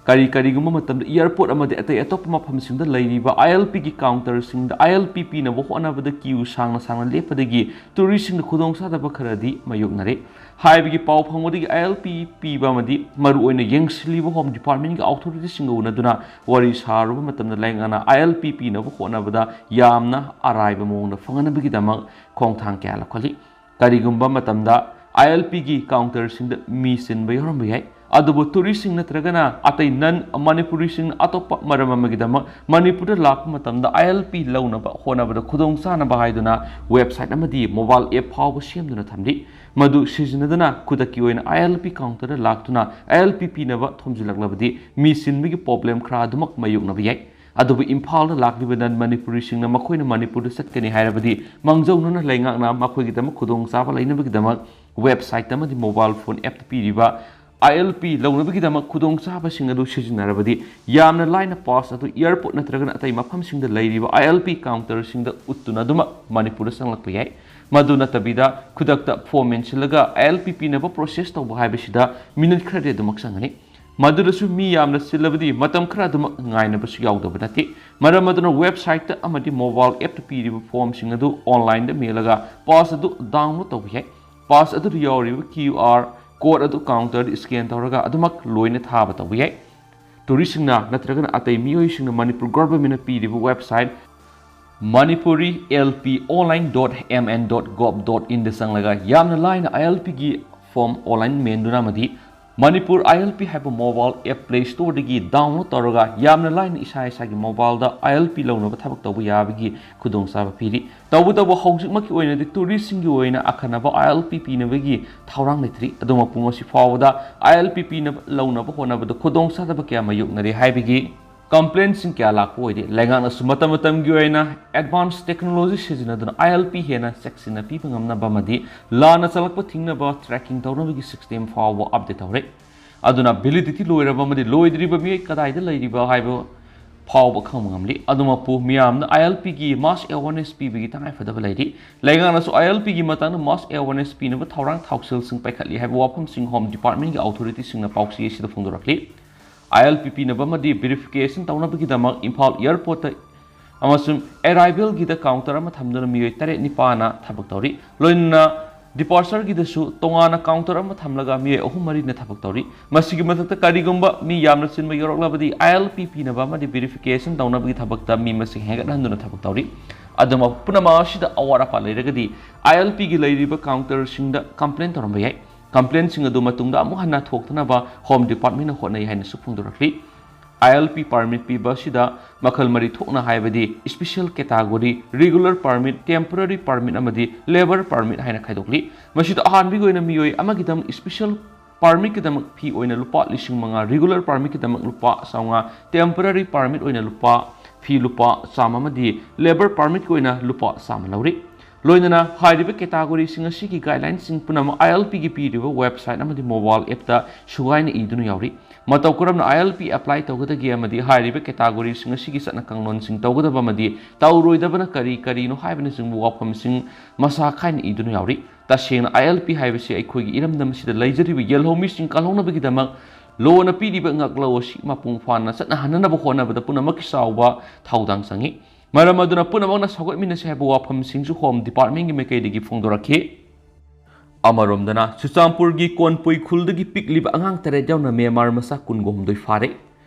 ꯀꯔꯤ ꯀꯔꯤꯒꯨꯝꯕ ꯃꯇꯝꯗ airport ꯑꯃꯗꯤ ꯑꯇꯩ ꯑꯇꯣꯞꯄ ꯃꯐꯝꯁꯤꯡꯗ ꯂꯩꯔꯤꯕ ILPꯒꯤ counterꯁꯤꯡꯗ ILP ꯄꯤꯅꯕ ꯍꯣꯠꯅꯕꯗ queue ꯁꯥꯡꯅ ꯁꯥꯡꯅ ꯂꯦꯞꯄꯗꯒꯤ touristsꯁꯤꯡꯗ ꯈꯨꯗꯣꯡꯆꯥꯗꯕ ꯈꯔꯗꯤ ꯃꯥꯌꯣꯛꯅꯔꯦ꯫ ꯍꯥꯏꯕꯒꯤ ꯄꯥꯎ ꯐꯪꯕꯗꯒꯤ ILP ꯄꯤꯕ ꯑꯃꯗꯤ ꯃꯔꯨꯑꯣꯏꯅ ꯌꯦꯡꯁꯤꯜꯂꯤꯕ Home Departmentꯀꯤ authorityꯁꯤꯡꯒ ꯎꯅꯗꯨꯅ ꯋꯥꯔꯤ ꯁꯥꯔꯨꯕ ꯃꯇꯝꯗ ꯂꯩꯉꯥꯛꯅ ILP ꯄꯤꯅꯕ ꯍꯣꯠꯅꯕꯗ ꯌꯥꯝꯅ ꯑꯔꯥꯏꯕ ꯃꯑꯣꯡꯗ ꯐꯪꯍꯟꯅꯕꯒꯤꯗꯃꯛ ꯈꯣꯡꯊꯥꯡ ꯀꯌꯥ ꯂꯧꯈꯠꯂꯤ꯫ ꯀꯔꯤꯒꯨꯝꯕ ꯃꯇꯝꯗ ILPꯒꯤ counterꯁꯤꯡꯗ ꯃꯤ ꯆꯤꯟꯕ ꯌꯥꯎꯔꯝꯕ ꯌꯥꯏ꯫ ꯑꯗꯨꯕꯨ ꯇꯨꯔꯤꯁꯁꯤꯡ ꯅꯠꯇ꯭ꯔꯒꯅ ꯑꯇꯩ ꯅꯟ ꯃꯅꯤꯄꯨꯔꯤꯁꯤꯡꯅ ꯑꯇꯣꯞꯄ ꯃꯔꯝ ꯑꯃꯒꯤꯗꯃꯛ ꯃꯅꯤꯄꯨꯔꯗ ꯂꯥꯛꯄ ꯃꯇꯝꯗ ILP ꯂꯧꯅꯕ ꯍꯣꯠꯅꯕꯗ ꯈꯨꯗꯣꯡꯆꯥꯅꯕ ꯍꯥꯏꯗꯨꯅ ꯋꯦꯕꯁꯥꯏꯠ ꯑꯃꯗꯤ ꯃꯣꯕꯥꯏꯜ ꯑꯦꯞ ꯐꯥꯎꯕ ꯁꯦꯝꯗꯨꯅ ꯊꯝꯂꯤ꯫ ꯃꯗꯨ ꯁꯤꯖꯤꯟꯅꯗꯨꯅ ꯈꯨꯗꯛꯀꯤ ꯑꯣꯏꯅ ILP ꯀꯥꯎꯟꯇꯔꯗ ꯂꯥꯛꯇꯨꯅ ILP ꯄꯤꯅꯕ ꯊꯣꯝꯖꯤꯜꯂꯛꯂꯕꯗꯤ ꯃꯤ ꯁꯤꯟꯕꯒꯤ ꯄ꯭ꯔꯣꯕ꯭ꯂꯦꯝ ꯈꯔ ꯑꯗꯨꯃꯛ ꯃꯥꯌꯣꯛꯅꯕ ꯌꯥꯏ꯫ ꯑꯗꯨꯕꯨ ꯏꯝꯐꯥꯜꯗ ꯂꯥꯛꯂꯤꯕ ꯅꯟ ꯃꯅꯤꯄꯨꯔꯤꯁꯤꯡꯅ ꯃꯈꯣꯏꯅ ꯃꯅꯤꯄꯨꯔꯗ ꯆꯠꯀꯅꯤ ꯍꯥꯏꯔꯕꯗꯤ ꯃꯥꯡꯖꯧꯅꯅ ꯂꯩꯉꯥꯛꯅ ꯃꯈꯣꯏꯒꯤꯗꯃꯛ ꯈꯨꯗꯣꯡꯆꯥꯕ ꯂꯩꯅꯕꯒꯤꯗꯃꯛ ꯋꯦꯕꯁꯥꯏꯠ ꯑꯃꯗꯤ ꯃꯣꯕꯥꯏꯜ ꯐꯣꯟ ꯑꯦꯞꯇ ꯄꯤꯔꯤꯕ ILP ꯂꯧꯅꯕꯒꯤꯗꯃꯛ ꯈꯨꯗꯣꯡꯆꯥꯕꯁꯤꯡ ꯑꯗꯨ ꯁꯤꯖꯤꯟꯅꯔꯕꯗꯤ ꯌꯥꯝꯅ ꯂꯥꯏꯅ ꯄꯥꯁ ꯑꯗꯨ ꯑꯦꯌꯔꯄꯣꯔꯠ ꯅꯠꯇ꯭ꯔꯒꯅ ꯑꯇꯩ ꯃꯐꯝꯁꯤꯡꯗ ꯂꯩꯔꯤꯕ ILP ꯀꯥꯎꯟꯇꯔꯁꯤꯡꯗ ꯎꯠꯇꯨꯅ ꯑꯗꯨꯃꯛ ꯃꯅꯤꯄꯨꯔꯗ ꯆꯪꯂꯛꯄ ꯌꯥꯏ꯫ ꯃꯗꯨ ꯅꯠꯇꯕꯤꯗ ꯈꯨꯗꯛꯇ ꯐꯣꯝ ꯃꯦꯟꯁꯤꯜꯂꯒ ILP ꯄꯤꯅꯕ ꯄ꯭ꯔꯣꯁꯦꯁ ꯇꯧꯕ ꯍꯥꯏꯕꯁꯤꯗ ꯃꯤꯅꯤꯠ ꯈꯔꯗꯤ ꯑꯗꯨꯃꯛ ꯆꯪꯒꯅꯤ꯫ ꯃꯗꯨꯗꯁꯨ ꯃꯤ ꯌꯥꯝꯅ ꯆꯤꯜꯂꯕꯗꯤ ꯃꯇꯝ ꯈꯔ ꯑꯗꯨꯃꯛ ꯉꯥꯏꯅꯕꯁꯨ ꯌꯥꯎꯗꯕ ꯅꯠꯇꯦ꯫ ꯃꯔꯝ ꯑꯗꯨꯅ ꯋꯦꯕꯁꯥꯏꯠꯇ ꯑꯃꯗꯤ ꯃꯣꯕꯥꯏꯜ ꯑꯦꯞꯇ ꯄꯤꯔꯤꯕ ꯐꯣꯝꯁꯤꯡ ꯑꯗꯨ ꯑꯣꯟꯂꯥꯏꯟꯗ ꯃꯦꯜꯂꯒ ꯄꯥꯁ ꯑꯗꯨ ꯗꯥꯎꯟꯂꯣꯗ ꯇꯧꯕ ꯌꯥꯏ꯫ ꯄꯥꯁ ꯑꯗꯨꯗ ꯌꯥꯎꯔꯤꯕ QR ꯀꯣꯗ ꯑꯗꯨ ꯀꯥꯎꯟꯇꯔꯗ ꯁ꯭ꯀꯦꯟ ꯇꯧꯔꯒ ꯑꯗꯨꯃꯛ ꯂꯣꯏꯅ ꯊꯥꯕ ꯇꯧꯕ ꯌꯥꯏ꯫ ꯇꯨꯔꯤꯁꯁꯤꯡꯅ ꯅꯠꯇ꯭ꯔꯒꯅ ꯑꯇꯩ ꯃꯤꯑꯣꯏꯁꯤꯡꯅ ꯃꯅꯤꯄꯨꯔ ꯒꯣꯚꯔꯟꯃꯦꯟꯠꯅ ꯄꯤꯔꯤꯕ website manipuri L P online dot M N dot gov dot in ꯗ ꯆꯪꯂꯒ ꯌꯥꯝꯅ ꯂꯥꯏꯅ ILP ꯒꯤ ꯐꯣꯝ ꯑꯣꯟꯂꯥꯏꯟ ꯃꯦꯟꯗꯨꯅ ꯑꯃꯗꯤ ꯃꯅꯤꯄꯨꯔ ILP ꯍꯥꯏꯕ ꯃꯣꯕꯥꯏꯜ ꯑꯦꯞ ꯄ꯭ꯂꯦ ꯁ꯭ꯇꯣꯔꯗꯒꯤ ꯗꯥꯎꯟꯂꯣꯗ ꯇꯧꯔꯒ ꯌꯥꯝꯅ ꯂꯥꯏꯅ ꯏꯁꯥ ꯏꯁꯥꯒꯤ ꯃꯣꯕꯥꯏꯜꯗ ILP ꯂꯧꯅꯕ ꯊꯕꯛ ꯇꯧꯕ ꯌꯥꯕꯒꯤ ꯈꯨꯗꯣꯡꯆꯥꯕ ꯄꯤꯔꯤ꯫ ꯇꯧꯕꯇꯕꯨ ꯍꯧꯖꯤꯛꯃꯛꯀꯤ ꯑꯣꯏꯅꯗꯤ ꯇꯨꯔꯤꯁꯁꯤꯡꯒꯤ ꯑꯣꯏꯅ ꯑꯈꯟꯅꯕ ILP ꯄꯤꯅꯕꯒꯤ ꯊꯧꯔꯥꯡ ꯂꯩꯇ꯭ꯔꯤ꯫ ꯑꯗꯨ ꯃꯄꯨꯡ ꯑꯁꯤ ꯐꯥꯎꯕꯗ ILP ꯄꯤꯅꯕ ꯂꯧꯅꯕ ꯍꯣꯠꯅꯕꯗ ꯈꯨꯗꯣꯡꯆꯥꯗꯕ ꯀꯌꯥ ꯃꯥꯌꯣꯛꯅꯔꯤ ꯍꯥꯏꯕꯒꯤ ꯀꯝꯄ꯭ꯂꯦꯟꯁꯤꯡ ꯀꯌꯥ ꯂꯥꯛꯄ ꯑꯣꯏꯔꯤ꯫ ꯂꯩꯉꯥꯛꯅꯁꯨ ꯃꯇꯝ ꯃꯇꯝꯒꯤ ꯑꯣꯏꯅ ꯑꯦꯗꯚꯥꯟꯁ ꯇꯦꯛꯅꯣꯂꯣꯖꯤ ꯁꯤꯖꯤꯟꯅꯗꯨꯅ ILP ꯍꯦꯟꯅ ꯆꯦꯛꯁꯤꯟꯅ ꯄꯤꯕ ꯉꯝꯅꯕ ꯑꯃꯗꯤ ꯂꯥꯟꯅ ꯆꯪꯂꯛꯄ ꯊꯤꯡꯅꯕ ꯇ꯭ꯔꯦꯀꯤꯡ ꯇꯧꯅꯕꯒꯤ ꯁꯤꯁꯇꯦꯝ ꯐꯥꯎꯕ ꯑꯞꯗꯦꯠ ꯇꯧꯔꯦ꯫ ꯑꯗꯨꯅ ꯚꯦꯂꯤꯗꯤꯇꯤ ꯂꯣꯏꯔꯕ ꯑꯃꯗꯤ ꯂꯣꯏꯗ꯭ꯔꯤꯕ ꯃꯤꯑꯣꯏ ꯀꯗꯥꯏꯗ ꯂꯩꯔꯤꯕ ꯍꯥꯏꯕ ꯐꯥꯎꯕ ꯈꯪꯕ ꯉꯝꯂꯤ꯫ ꯑꯗꯨꯃꯛꯄꯨ ꯃꯤꯌꯥꯝꯅ ILP ꯒꯤ ꯃꯥꯁ ꯑꯦꯋꯥꯔꯅꯦꯁ ꯄꯤꯕꯒꯤ ꯇꯉꯥꯏꯐꯗꯕ ꯂꯩꯔꯤ꯫ ꯂꯩꯉꯥꯛꯅꯁꯨ ILP ꯒꯤ ꯃꯇꯥꯡꯗ ꯃꯥꯁ ꯑꯦꯋꯥꯔꯅꯦꯁ ꯄꯤꯅꯕ ꯊꯧꯔꯥꯡ ꯊꯧꯁꯤꯜꯁꯤꯡ ꯄꯥꯏꯈꯠꯂꯤ ꯍꯥꯏꯕ ꯋꯥꯐꯝꯁꯤꯡ ꯍꯣꯝ ꯗꯤꯄꯥꯔꯠꯃꯦꯟꯠꯀꯤ ꯑꯣꯊꯣꯔꯤꯇꯤꯁꯤꯡꯅ ꯄꯥꯎꯆꯦ ꯑꯁꯤꯗ ꯐꯣꯡꯗꯣꯔꯛꯂꯤ꯫ ILP ꯄꯤꯅꯕ ꯑꯃꯗꯤ ꯚꯦꯔꯤꯐꯤꯀꯦꯁꯟ ꯇꯧꯅꯕꯒꯤꯗꯃꯛ ꯏꯝꯐꯥꯜ ꯑꯦꯌꯔꯄꯣꯔꯠꯇ ꯑꯃꯁꯨꯡ ꯑꯦꯔꯥꯏꯚꯦꯜꯒꯤꯗ ꯀꯥꯎꯟꯇꯔ ꯑꯃ ꯊꯝꯗꯨꯅ ꯃꯤꯑꯣꯏ ꯇꯔꯦꯠ ꯅꯤꯄꯥꯜꯅ ꯊꯕꯛ ꯇꯧꯔꯤ꯫ ꯂꯣꯏꯅꯅ ꯗꯤꯄꯥꯔꯆꯔꯒꯤꯗꯁꯨ ꯇꯣꯉꯥꯟꯅ ꯀꯥꯎꯟꯇꯔ ꯑꯃ ꯊꯝꯂꯒ ꯃꯤꯑꯣꯏ ꯑꯍꯨꯝ ꯃꯔꯤꯅ ꯊꯕꯛ ꯇꯧꯔꯤ꯫ ꯃꯁꯤꯒꯤ ꯃꯊꯛꯇ ꯀꯔꯤꯒꯨꯝꯕ ꯃꯤ ꯌꯥꯝꯅ ꯆꯤꯟꯕ ꯌꯥꯎꯔꯛꯂꯕꯗꯤ ILP ꯄꯤꯅꯕ ꯑꯃꯗꯤ ꯚꯦꯔꯤꯐꯤꯀꯦꯁꯟ ꯇꯧꯅꯕꯒꯤ ꯊꯕꯛꯇ ꯃꯤ ꯃꯁꯤꯡ ꯍꯦꯟꯒꯠꯍꯟꯗꯨꯅ ꯊꯕꯛ ꯇꯧꯔꯤ꯫ ꯑꯗꯨꯝ ꯄꯨꯝꯅꯃꯛ ꯑꯁꯤꯗ ꯑꯋꯥꯠ ꯑꯄꯥ ꯂꯩꯔꯒꯗꯤ ILP ꯒꯤ ꯂꯩꯔꯤꯕ ꯀꯥꯎꯟꯇꯔꯁꯤꯡꯗ ꯀꯝꯄ꯭ꯂꯦꯟ ꯇꯧꯔꯝꯕ ꯌꯥꯏ꯫ ꯀꯝꯄ꯭ꯂꯦꯟꯁꯤꯡ ꯑꯗꯨ ꯃꯇꯨꯡꯗ ꯑꯃꯨꯛ ꯍꯟꯅ ꯊꯣꯛꯇꯅꯕ ꯍꯣꯝ ꯗꯤꯄꯥꯔꯠꯃꯦꯟꯅ ꯍꯣꯠꯅꯩ ꯍꯥꯏꯅꯁꯨ ꯐꯣꯡꯗꯣꯔꯛꯂꯤ꯫ ꯑꯥꯏ ꯑꯦꯜ ꯄꯤ ꯄꯥꯔꯃꯤꯠ ꯄꯤꯕ ꯑꯁꯤꯗ ꯃꯈꯜ ꯃꯔꯤ ꯊꯣꯛꯅ, ꯍꯥꯏꯕꯗꯤ special category, regular permit, temporary permit ꯑꯃꯗꯤ labour permit ꯍꯥꯏꯅ ꯈꯥꯏꯗꯣꯛꯂꯤ꯫ ꯃꯁꯤꯗ ꯑꯍꯥꯟꯕꯒꯤ ꯑꯣꯏꯅ ꯃꯤꯑꯣꯏ ꯑꯃꯒꯤꯗꯃꯛ special ꯄꯥꯔꯃꯤꯠꯀꯤꯗꯃꯛ ꯐꯤ ꯑꯣꯏꯅ ꯂꯨꯄꯥ ꯂꯤꯁꯤꯡ ꯃꯉꯥ, regular ꯄꯥꯔꯃꯤꯠꯀꯤꯗꯃꯛ ꯂꯨꯄꯥ ꯆꯥꯝꯃꯉꯥ, temporary permit ꯑꯣꯏꯅ ꯂꯨꯄꯥ, ꯐꯤ ꯂꯨꯄꯥ ꯆꯥꯝꯃ ꯑꯃꯗꯤ labour permitꯀꯤ ꯑꯣꯏꯅ ꯂꯨꯄꯥ ꯆꯥꯝꯃ ꯂꯧꯔꯤ꯫ ꯂꯣꯏꯅꯅ ꯍꯥꯏꯔꯤꯕ categoryꯁꯤꯡ ꯑꯁꯤꯒꯤ guidelineꯁꯤꯡ ꯄꯨꯝꯅꯃꯛ ꯑꯥꯏ ꯑꯦꯜ ꯄꯤꯒꯤ ꯄꯤꯔꯤꯕ website ꯑꯃꯗꯤ mobile appꯇ ꯁꯨꯒꯥꯏꯅ ꯏꯗꯨꯅ ꯌꯥꯎꯔꯤ꯫ ꯃꯇꯧ ꯀꯔꯝꯅ ꯑꯥꯏ ꯑꯦꯜ ꯄꯤ apply ꯇꯧꯒꯗꯒꯦ ꯑꯃꯗꯤ ꯍꯥꯏꯔꯤꯕ categoryꯁꯤꯡ ꯑꯁꯤꯒꯤ ꯆꯠꯅ ꯀꯥꯡꯂꯣꯟꯁꯤꯡ ꯇꯧꯒꯗꯕ ꯑꯃꯗꯤ ꯇꯧꯔꯣꯏꯗꯕꯅ ꯀꯔꯤ ꯀꯔꯤꯅꯣ ꯍꯥꯏꯕꯅꯆꯤꯡꯕ ꯋꯥꯐꯝꯁꯤꯡ ꯃꯁꯥ ꯈꯥꯏꯅ ꯏꯗꯨꯅ ꯌꯥꯎꯔꯤ꯫ ꯇꯁꯦꯡꯅ ꯑꯥꯏ ꯑꯦꯜ ꯄꯤ ꯍꯥꯏꯕꯁꯤ ꯑꯩꯈꯣꯏꯒꯤ ꯏꯔꯝꯗꯝ ꯑꯁꯤꯗ ꯂꯩꯖꯔꯤꯕ ꯌꯦꯜꯍꯧꯃꯤꯁꯤꯡ ꯀꯜꯍꯧꯅꯕꯒꯤꯗꯃꯛ ꯂꯣꯅ ꯄꯤꯔꯤꯕ ꯉꯥꯛꯂꯧ ꯑꯁꯤ ꯃꯄꯨꯡ ꯐꯥꯅ ꯆꯠꯅꯍꯟꯅꯅꯕ ꯍꯣꯠꯅꯕꯗ ꯄꯨꯝꯅꯃꯛꯀꯤ ꯆꯥꯎꯕ ꯊꯧꯗꯥꯡ ꯆꯪꯏ꯫ ꯃꯔꯝ ꯑꯗꯨꯅ ꯄꯨꯝꯅꯃꯛꯅ ꯁꯧꯒꯠꯃꯤꯟꯅꯁꯤ ꯍꯥꯏꯕ ꯋꯥꯐꯝꯁꯤꯡꯁꯨ ꯍꯣꯝ ꯗꯤꯄꯥꯔꯠꯃꯦꯟꯒꯤ ꯃꯥꯏꯀꯩꯗꯒꯤ ꯐꯣꯡꯗꯣꯔꯛꯈꯤ꯫ ꯑꯃꯔꯣꯝꯗꯅ, ꯆꯨꯔꯆꯥꯟꯄꯨꯔꯒꯤ ꯀꯣꯟꯄꯨꯏ ꯈꯨꯜꯗꯒꯤ ꯄꯤꯛꯂꯤꯕ ꯑꯉꯥꯡ ꯇꯔꯦꯠ ꯌꯥꯎꯅ ꯃ꯭ꯌꯥꯟꯃꯥꯔ ꯃꯆꯥ ꯀꯨꯟꯒ ꯍꯨꯝꯗꯣꯏ ꯐꯥꯔꯦ꯫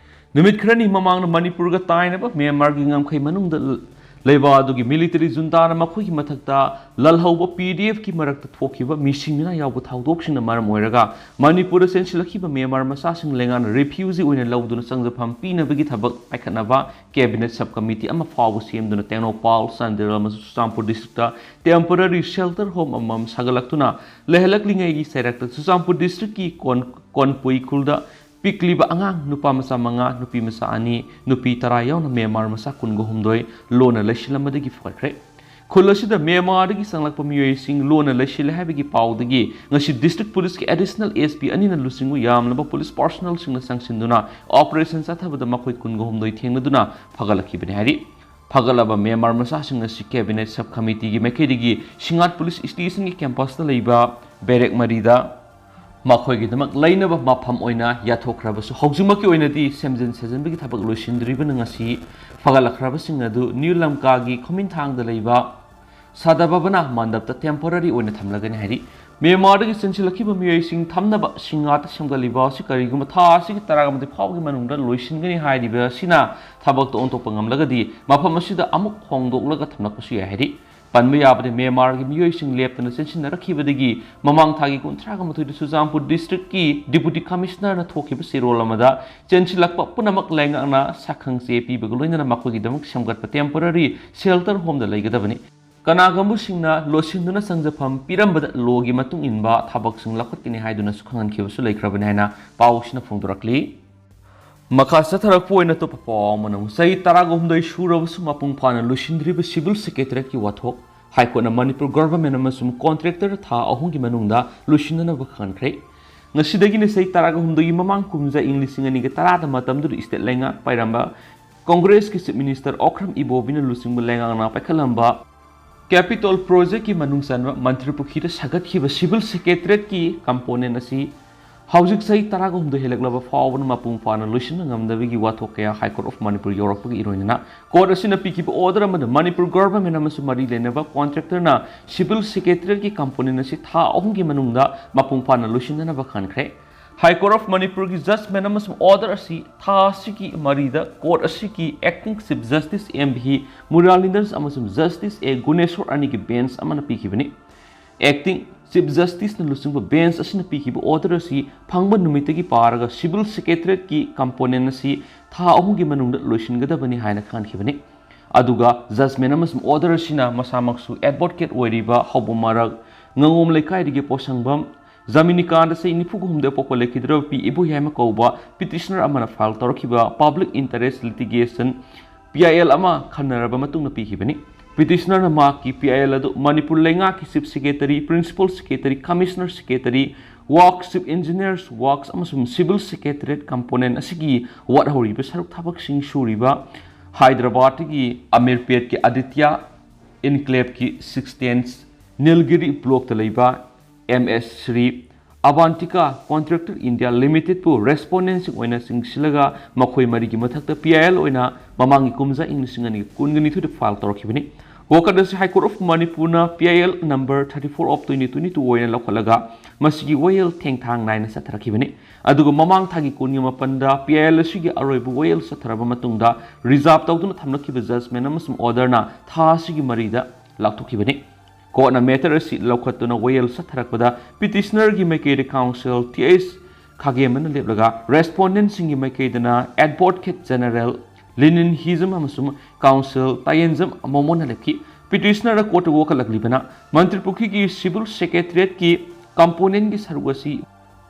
ꯅꯨꯃꯤꯠ ꯈꯔꯅꯤ ꯃꯃꯥꯡꯗ ꯃꯅꯤꯄꯨꯔꯒ ꯇꯥꯏꯅꯕ ꯃ꯭ꯌꯥꯟꯃꯥꯔꯒꯤ ꯉꯝꯈꯩ ꯃꯅꯨꯡꯗ ꯂ-, ꯂꯩꯕ ꯑꯗꯨꯒꯤ ꯃꯤꯂꯤꯇꯔꯤ ꯖꯨꯟꯇꯥꯅ ꯃꯈꯣꯏꯒꯤ ꯃꯊꯛꯇ ꯂꯜꯍꯧꯕ ꯄꯤ ꯗꯤ ꯑꯦꯐꯀꯤ ꯃꯔꯛꯇ ꯊꯣꯛꯈꯤꯕ ꯃꯤꯁꯤꯡ ꯃꯤꯅꯥ ꯌꯥꯎꯕ ꯊꯧꯗꯣꯛꯁꯤꯡꯅ ꯃꯔꯝ ꯑꯣꯏꯔꯒ ꯃꯅꯤꯄꯨꯔꯗ ꯆꯦꯟꯁꯤꯜꯂꯛꯈꯤꯕ ꯃ꯭ꯌꯥꯟꯃꯥꯔ ꯃꯆꯥꯁꯤꯡ ꯂꯩꯉꯥꯛꯅ ꯔꯤꯐ꯭ꯌꯨꯖꯤ ꯑꯣꯏꯅ ꯂꯧꯗꯨꯅ ꯆꯪꯖꯐꯝ ꯄꯤꯅꯕꯒꯤ ꯊꯕꯛ ꯄꯥꯏꯈꯠꯅꯕ ꯀꯦꯕꯤꯅꯦꯠ ꯁꯕ ꯀꯃꯤꯇꯤ ꯑꯃ ꯐꯥꯎꯕ ꯁꯦꯝꯗꯨꯅ ꯇꯦꯡꯅꯧꯄꯥꯜ, ꯆꯥꯟꯗꯦꯜ ꯑꯃꯁꯨꯡ Churachandpur district temporary shelter home ꯑꯃꯃꯝ ꯁꯥꯒꯠꯂꯛꯇꯨꯅ ꯂꯩꯍꯜꯂꯛꯂꯤꯉꯩꯒꯤ ꯆꯩꯔꯛꯇ ꯆꯨꯔꯆꯥꯟꯄꯨꯔ ꯗꯤꯁꯇ꯭ꯔꯤꯛꯀꯤ ꯀꯣꯟ-, ꯀꯣꯟꯄꯨꯏ ꯈꯨꯜꯗ ꯄꯤꯛꯂꯤꯕ ꯑꯉꯥꯡ ꯅꯨꯄꯥ ꯃꯆꯥ ꯃꯉꯥ, ꯅꯨꯄꯤ ꯃꯆꯥ ꯑꯅꯤ, ꯅꯨꯄꯤ ꯇꯔꯥ ꯌꯥꯎꯅ ꯃ꯭ꯌꯥꯟꯃꯥꯔ ꯃꯆꯥ ꯀꯨꯟꯒ ꯍꯨꯝꯗꯣꯏ ꯂꯣꯟꯅ ꯂꯩꯁꯤꯜꯂꯝꯕꯗꯒꯤ ꯐꯒꯠꯈ꯭ꯔꯦ꯫ ꯈꯨꯜ ꯑꯁꯤꯗ ꯃ꯭ꯌꯥꯟꯃꯥꯔꯗꯒꯤ ꯆꯪꯂꯛꯄ ꯃꯤꯑꯣꯏꯁꯤꯡ ꯂꯣꯟꯅ ꯂꯩꯁꯤꯜꯂꯦ ꯍꯥꯏꯕꯒꯤ ꯄꯥꯎꯗꯒꯤ ꯉꯁꯤ ꯗꯤꯁꯇ꯭ꯔꯤꯛ ꯄꯨꯂꯤꯁꯀꯤ ꯑꯦꯗꯤꯁꯅꯦꯜ ꯑꯦꯁ ꯄꯤ ꯑꯅꯤꯅ ꯂꯨꯆꯤꯡꯕ ꯌꯥꯝꯂꯕ ꯄꯨꯂꯤꯁ ꯄꯥꯔꯁꯣꯅꯦꯜꯁꯤꯡꯅ ꯆꯪꯁꯤꯟꯗꯨꯅ ꯑꯣꯄꯔꯦꯁꯟ ꯆꯠꯊꯕꯗ ꯃꯈꯣꯏ ꯀꯨꯟꯒ ꯍꯨꯝꯗꯣꯏ ꯊꯦꯡꯅꯗꯨꯅ ꯐꯒꯠꯂꯛꯈꯤꯕꯅꯤ ꯍꯥꯏꯔꯤ꯫ ꯐꯒꯠꯂꯕ ꯃ꯭ꯌꯥꯟꯃꯥꯔ ꯃꯆꯥꯁꯤꯡ ꯑꯁꯤ ꯀꯦꯕꯤꯅꯦꯠ ꯁꯕ ꯀꯃꯤꯇꯤꯒꯤ ꯃꯥꯏꯀꯩꯗꯒꯤ ꯁꯤꯡꯉꯥꯠ ꯄꯨꯂꯤꯁ ꯁ꯭ꯇꯦꯁꯟꯒꯤ ꯀꯦꯝꯄꯁꯇ ꯂꯩꯕ ꯕꯦꯔꯦꯛ ꯃꯔꯤꯗ ꯃꯈꯣꯏꯒꯤꯗꯃꯛ ꯂꯩꯅꯕ ꯃꯐꯝ ꯑꯣꯏꯅ ꯌꯥꯊꯣꯛꯈ꯭ꯔꯕꯁꯨ, ꯍꯧꯖꯤꯛꯃꯛꯀꯤ ꯑꯣꯏꯅꯗꯤ ꯁꯦꯝꯖꯤꯟ ꯁꯥꯖꯤꯟꯕꯒꯤ ꯊꯕꯛ ꯂꯣꯏꯁꯤꯟꯗ꯭ꯔꯤꯕꯅ ꯉꯁꯤ ꯐꯒꯠꯂꯛꯈ꯭ꯔꯕꯁꯤꯡ ꯑꯗꯨ ꯅ꯭ꯌꯨ ꯂꯝꯀꯥꯒꯤ ꯈꯨꯃꯤꯟꯊꯥꯡꯗ ꯂꯩꯕ ꯁꯥꯗꯥ ꯚꯕꯅꯥ ꯃꯟꯗꯞꯇ temporary ꯑꯣꯏꯅ ꯊꯝꯂꯒꯅꯤ ꯍꯥꯏꯔꯤ꯫ ꯃ꯭ꯌꯥꯟꯃꯥꯔꯗꯒꯤ ꯆꯦꯟꯁꯤꯜꯂꯛꯈꯤꯕ ꯃꯤꯑꯣꯏꯁꯤꯡ ꯊꯝꯅꯕ ꯁꯤꯡꯉꯥꯠꯇ ꯁꯦꯝꯒꯠꯂꯤꯕ ꯑꯁꯤ ꯀꯔꯤꯒꯨꯝꯕ ꯊꯥ ꯑꯁꯤꯒꯤ ꯇꯔꯥꯃꯥꯊꯣꯏ ꯐꯥꯎꯕꯒꯤ ꯃꯅꯨꯡꯗ ꯂꯣꯏꯁꯤꯟꯒꯅꯤ ꯍꯥꯏꯔꯤꯕ ꯑꯁꯤꯅ ꯊꯕꯛꯇ ꯑꯣꯟꯊꯣꯛꯄ ꯉꯝꯂꯒꯗꯤ ꯃꯐꯝ ꯑꯁꯤꯗ ꯑꯃꯨꯛ ꯍꯣꯡꯗꯣꯛꯂꯒ ꯊꯝꯂꯛꯄꯁꯨ ꯌꯥꯏ ꯍꯥꯏꯔꯤ꯫ ꯄꯟꯕ ꯌꯥꯕꯗꯤ ꯃ꯭ꯌꯥꯟꯃꯥꯔꯒꯤ ꯃꯤꯑꯣꯏꯁꯤꯡ ꯂꯦꯞꯇꯅ ꯆꯦꯟꯁꯤꯟꯅꯔꯛꯈꯤꯕꯗꯒꯤ ꯃꯃꯥꯡ ꯊꯥꯒꯤ ꯀꯨꯟꯊ꯭ꯔꯥꯒ ꯃꯥꯊꯣꯏꯗ ꯆꯨꯔꯆꯥꯟꯄꯨꯔ ꯗꯤꯁꯇ꯭ꯔꯤꯛꯀꯤ ꯗꯤꯄꯨꯇꯤ ꯀꯃꯤꯁꯅꯔꯅ ꯊꯣꯛꯈꯤꯕ ꯆꯦꯔꯣꯜ ꯑꯃꯗ ꯆꯦꯟꯁꯤꯜꯂꯛꯄ ꯄꯨꯝꯅꯃꯛ ꯂꯩꯉꯥꯛꯅ ꯁꯛꯈꯪ ꯆꯦ ꯄꯤꯕꯒ ꯂꯣꯏꯅꯅ ꯃꯈꯣꯏꯒꯤꯗꯃꯛ ꯁꯦꯝꯒꯠꯄ ꯇꯦꯝꯄꯣꯔꯔꯤ ꯁꯦꯜꯇꯔ ꯍꯣꯝꯗ ꯂꯩꯒꯗꯕꯅꯤ꯫ ꯀꯅꯥꯒꯨꯝꯕꯁꯤꯡꯅ ꯂꯣꯠꯁꯤꯟꯗꯨꯅ ꯆꯪꯖꯐꯝ ꯄꯤꯔꯝꯕꯗ ꯂꯣꯒꯤ ꯃꯇꯨꯡ ꯏꯟꯕ ꯊꯕꯛꯁꯤꯡ ꯂꯧꯈꯠꯀꯅꯤ ꯍꯥꯏꯗꯨꯅꯁꯨ ꯈꯪꯍꯟꯈꯤꯕꯁꯨ ꯂꯩꯈ꯭ꯔꯕꯅꯤ ꯍꯥꯏꯅ ꯄꯥꯎꯁꯤꯅ ꯐꯣꯡꯗꯣꯔꯛꯂꯤ꯫ ꯃꯈꯥ ꯆꯠꯊꯔꯛꯄ ꯑꯣꯏꯅ ꯑꯇꯣꯞꯄ ꯄꯥꯎ ꯑꯃꯅ ꯑꯃꯨꯛ ꯆꯍꯤ ꯇꯔꯥꯒ ꯍꯨꯝꯗꯣꯏ ꯁꯨꯔꯕꯁꯨ ꯃꯄꯨꯡ ꯐꯥꯅ ꯂꯣꯏꯁꯤꯟꯗ꯭ꯔꯤꯕ ꯁꯤꯚꯤꯜ ꯁꯦꯀ꯭ꯔꯦꯇꯔꯤꯌꯦꯠꯀꯤ ꯋꯥꯊꯣꯛ ꯍꯥꯏ ꯀꯣꯔꯠꯅ ꯃꯅꯤꯄꯨꯔ ꯒꯚꯔꯟꯃꯦꯟꯠ ꯑꯃꯁꯨꯡ ꯀꯣꯟꯇ꯭ꯔꯦꯛꯇꯔ ꯊꯥ ꯑꯍꯨꯝꯒꯤ ꯃꯅꯨꯡꯗ ꯂꯣꯏꯁꯤꯟꯅꯅꯕ ꯈꯪꯍꯟꯈ꯭ꯔꯦ꯫ ꯉꯁꯤꯗꯒꯤꯅ ꯆꯍꯤ ꯇꯔꯥꯒ ꯍꯨꯝꯗꯣꯏꯒꯤ ꯃꯃꯥꯡ ꯀꯨꯝꯖꯥ ꯏꯪ ꯂꯤꯁꯤꯡ ꯑꯅꯤꯒ ꯇꯔꯥꯗ ꯃꯇꯝꯗꯨꯗ ꯏꯁꯇꯦꯠ ꯂꯩꯉꯥꯛ ꯄꯥꯏꯔꯝꯕ ꯀꯣꯡꯒ꯭ꯔꯦꯁꯀꯤ ꯆꯤꯐ ꯃꯤꯅꯤꯁꯇꯔ ꯑꯣꯀ꯭ꯔꯝ ꯏꯕꯣꯕꯤꯅ ꯂꯨꯆꯤꯡꯕ ꯂꯩꯉꯥꯛꯅ ꯄꯥꯏꯈꯠꯂꯝꯕ ꯀꯦꯄꯤꯇꯣꯜ ꯄ꯭ꯔꯣꯖꯦꯛꯀꯤ ꯃꯅꯨꯡ ꯆꯟꯕ ꯃꯟꯇ꯭ꯔꯤꯄꯨꯈ꯭ꯔꯤꯗ ꯁꯥꯒꯠꯈꯤꯕ ꯁꯤꯚꯤꯜ ꯁꯦꯀ꯭ꯔꯦꯇꯔꯤꯌꯦꯠꯀꯤ ꯀꯝꯄꯣꯅꯦꯟ ꯑꯁꯤ ꯍꯧꯖꯤꯛ ꯆꯍꯤ ꯇꯔꯥꯒ ꯍꯨꯝꯗꯣꯏ ꯍꯦꯜꯂꯛꯂꯕ ꯐꯥꯎꯕꯗ ꯃꯄꯨꯡ ꯐꯥꯅ ꯂꯣꯏꯁꯤꯟꯕ ꯉꯝꯗꯕꯒꯤ ꯋꯥꯊꯣꯛ ꯀꯌꯥ ꯍꯥꯏ ꯀꯣꯔꯠ ꯑꯣꯐ ꯃꯅꯤꯄꯨꯔ ꯌꯧꯔꯛꯄꯒꯤ ꯏꯔꯣꯏꯅꯅ ꯀꯣꯔꯠ ꯑꯁꯤꯅ ꯄꯤꯈꯤꯕ ꯑꯣꯔꯗꯔ ꯑꯃꯗ ꯃꯅꯤꯄꯨꯔ ꯒꯚꯔꯟꯃꯦꯟꯠ ꯑꯃꯁꯨꯡ ꯃꯔꯤ ꯂꯩꯅꯕ ꯀꯣꯟꯇ꯭ꯔꯦꯛꯇꯔꯅ ꯁꯤꯚꯤꯜ ꯁꯦꯀ꯭ꯔꯦꯇꯔꯤꯌꯦꯠꯀꯤ ꯀꯝꯄꯣꯅꯦꯟ ꯑꯁꯤ ꯊꯥ ꯑꯍꯨꯝꯒꯤ ꯃꯅꯨꯡꯗ ꯃꯄꯨꯡ ꯐꯥꯅ ꯂꯣꯏꯁꯤꯟꯅꯅꯕ ꯈꯟꯈ꯭ꯔꯦ꯫ ꯍꯥꯏ ꯀꯣꯔꯠ ꯑꯣꯐ ꯃꯅꯤꯄꯨꯔꯒꯤ ꯖꯖꯃꯦꯟ ꯑꯃꯁꯨꯡ ꯑꯣꯔꯗꯔ ꯑꯁꯤ ꯊꯥ ꯑꯁꯤꯒꯤ ꯃꯔꯤꯗ ꯀꯣꯔꯠ ꯑꯁꯤꯒꯤ acting chief justice M V Muralidhar ꯑꯃꯁꯨꯡ ꯖꯁꯇꯤꯁ ꯑꯦ ꯒꯨꯅꯦꯁꯣꯔ ꯑꯅꯤꯒꯤ ꯕꯦꯟꯆ ꯑꯃꯅ ꯄꯤꯈꯤꯕꯅꯤ꯫ ꯑꯦꯛꯇꯤꯡ ꯆꯤꯐ ꯖꯁꯇꯤꯁꯅ ꯂꯨꯆꯤꯡꯕ ꯕꯦꯟꯆ ꯑꯁꯤꯅ ꯄꯤꯈꯤꯕ ꯑꯣꯔꯗꯔ ꯑꯁꯤ ꯐꯪꯕ ꯅꯨꯃꯤꯠꯇꯒꯤ ꯄꯥꯔꯒ ꯁꯤꯚꯤꯜ ꯁꯦꯀ꯭ꯔꯦꯇꯔꯤꯌꯦꯠꯀꯤ ꯀꯝꯄꯣꯅꯦꯟ ꯑꯁꯤ ꯊꯥ ꯑꯍꯨꯝꯒꯤ ꯃꯅꯨꯡꯗ ꯂꯣꯏꯁꯤꯟꯒꯗꯕꯅꯤ ꯍꯥꯏꯅ ꯈꯟꯈꯤꯕꯅꯤ꯫ ꯑꯗꯨꯒ ꯖꯖꯃꯦꯟ ꯑꯃꯁꯨꯡ ꯑꯣꯔꯗꯔ ꯑꯁꯤꯅ ꯃꯁꯥꯃꯛꯁꯨ ꯑꯦꯗꯚꯣꯀꯦꯠ ꯑꯣꯏꯔꯤꯕ ꯍꯧꯕ ꯃꯔꯛ ꯉꯉꯣꯝ ꯂꯩꯀꯥꯏꯗꯒꯤ ꯄꯣꯠꯁꯪꯕꯝ ꯖꯃꯤꯅꯤꯀꯥꯟꯗ ꯆꯍꯤ ꯅꯤꯐꯨꯒ ꯍꯨꯝꯗꯣꯏ ꯄꯣꯛꯄ ꯂꯩꯈꯤꯗ꯭ꯔꯕ ꯄꯤ ꯏꯕꯣꯌꯥꯏꯃ ꯀꯧꯕ ꯄꯤꯇꯤꯁꯅꯔ ꯑꯃꯅ ꯐꯥꯏꯜ ꯇꯧꯔꯛꯈꯤꯕ public interest litigation P I L ꯑꯃ ꯈꯟꯅꯔꯕ ꯃꯇꯨꯡꯗ ꯄꯤꯈꯤꯕꯅꯤ꯫ ꯄꯤꯇꯤꯁꯅꯔꯅ ꯃꯍꯥꯛꯀꯤ ꯄꯤ ꯑꯥꯏ ꯑꯦꯜ ꯑꯗꯨ ꯃꯅꯤꯄꯨꯔ ꯂꯩꯉꯥꯛꯀꯤ chief secretary, principal secretary, commissioner secretary, works, chief engineers works ꯑꯃꯁꯨꯡ ꯁꯤꯚꯤꯜ ꯁꯦꯀ꯭ꯔꯦꯇꯔꯤꯌꯦꯠ ꯀꯝꯄꯣꯅꯦꯟ ꯑꯁꯤꯒꯤ ꯋꯥꯠꯍꯧꯔꯤꯕ ꯁꯔꯨꯛ ꯊꯕꯛꯁꯤꯡ ꯁꯨꯔꯤꯕ ꯍꯥꯏꯗ꯭ꯔꯕꯥꯗꯀꯤ ꯑꯃꯤꯔꯄꯦꯠꯀꯤ ꯑꯗꯤꯇ꯭ꯌ ꯏꯟꯀ꯭ꯂꯦꯕꯀꯤ ꯁꯤꯛꯁꯇꯦꯟꯁ ꯅꯤꯜꯒꯤꯔꯤ ꯕ꯭ꯂꯣꯛꯇ ꯂꯩꯕ ꯑꯦꯝ ꯑꯦꯁ ꯁ꯭ꯔꯤ ꯑꯕꯥꯟꯇꯤꯀꯥ ꯀꯣꯟꯇ꯭ꯔꯦꯛꯇꯔ ꯏꯟꯗꯤꯌꯥ ꯂꯤꯃꯤꯇꯦꯗꯄꯨ ꯔꯦꯁꯄꯣꯟꯗꯦꯟꯁꯤꯡ ꯑꯣꯏꯅ ꯆꯤꯡꯁꯤꯜꯂꯒ ꯃꯈꯣꯏ ꯃꯔꯤꯒꯤ ꯃꯊꯛꯇ ꯄꯤ ꯑꯥꯏ ꯑꯦꯜ ꯑꯣꯏꯅ ꯃꯃꯥꯡꯒꯤ ꯀꯨꯝꯖꯥ ꯏꯪ ꯂꯤꯁꯤꯡ ꯑꯅꯤꯒ ꯀꯨꯟꯒ ꯅꯤꯊꯣꯏꯗ ꯐꯥꯏꯜ ꯇꯧꯔꯛꯈꯤꯕꯅꯤ꯫ ꯋꯥꯀꯠ ꯑꯁꯤ ꯍꯥꯏ ꯀꯣꯔꯠ ꯑꯣꯐ ꯃꯅꯤꯄꯨꯔꯅ P I L number thirty four of twenty twenty two ꯑꯣꯏꯅ ꯂꯧꯈꯠꯂꯒ ꯃꯁꯤꯒꯤ ꯋꯥꯌꯦꯜ ꯊꯦꯡꯊꯥꯡ ꯅꯥꯏꯅ ꯆꯠꯊꯔꯛꯈꯤꯕꯅꯤ꯫ ꯑꯗꯨꯒ ꯃꯃꯥꯡ ꯊꯥꯒꯤ ꯀꯨꯟꯒꯤ ꯃꯥꯄꯟꯗ P I L ꯑꯁꯤꯒꯤ ꯑꯔꯣꯏꯕ ꯋꯥꯌꯦꯜ ꯆꯠꯊꯔꯕ ꯃꯇꯨꯡꯗ ꯔꯤꯖꯥꯔꯚ ꯇꯧꯗꯨꯅ ꯊꯝꯂꯛꯈꯤꯕ ꯖꯖꯃꯦꯟ ꯑꯃꯁꯨꯡ ꯑꯣꯔꯗꯔꯅ ꯊꯥ ꯑꯁꯤꯒꯤ ꯃꯔꯤꯗ ꯂꯥꯎꯊꯣꯛꯈꯤꯕꯅꯤ꯫ ꯀꯣꯔꯠꯅ matter ꯑꯁꯤ ꯂꯧꯈꯠꯇꯨꯅ ꯋꯥꯌꯦꯜ ꯆꯠꯊꯔꯛꯄꯗ petitionerꯒꯤ ꯃꯥꯏꯀꯩꯗ counsel ꯇꯤ ꯑꯩꯆ ꯈꯥꯒꯦꯝꯕꯅ ꯂꯦꯞꯂꯒ respondentꯁꯤꯡꯒꯤ ꯃꯥꯏꯀꯩꯗꯅ advocate general ꯂꯤꯅꯤꯟ ꯍꯤꯖꯝ ꯑꯃꯁꯨꯡ counsel ꯇꯥꯌꯦꯟꯖꯝ ꯃꯣꯃꯣꯟꯅ ꯂꯦꯞꯈꯤ꯫ Petitionerꯗ ꯀꯣꯔꯠꯇ ꯋꯥꯀꯠꯂꯛꯂꯤꯕꯅ ꯃꯟꯇ꯭ꯔꯤ ꯄꯨꯈ꯭ꯔꯤꯒꯤ civil secretariatꯀꯤ componentꯀꯤ ꯁꯔꯨꯛ ꯑꯁꯤ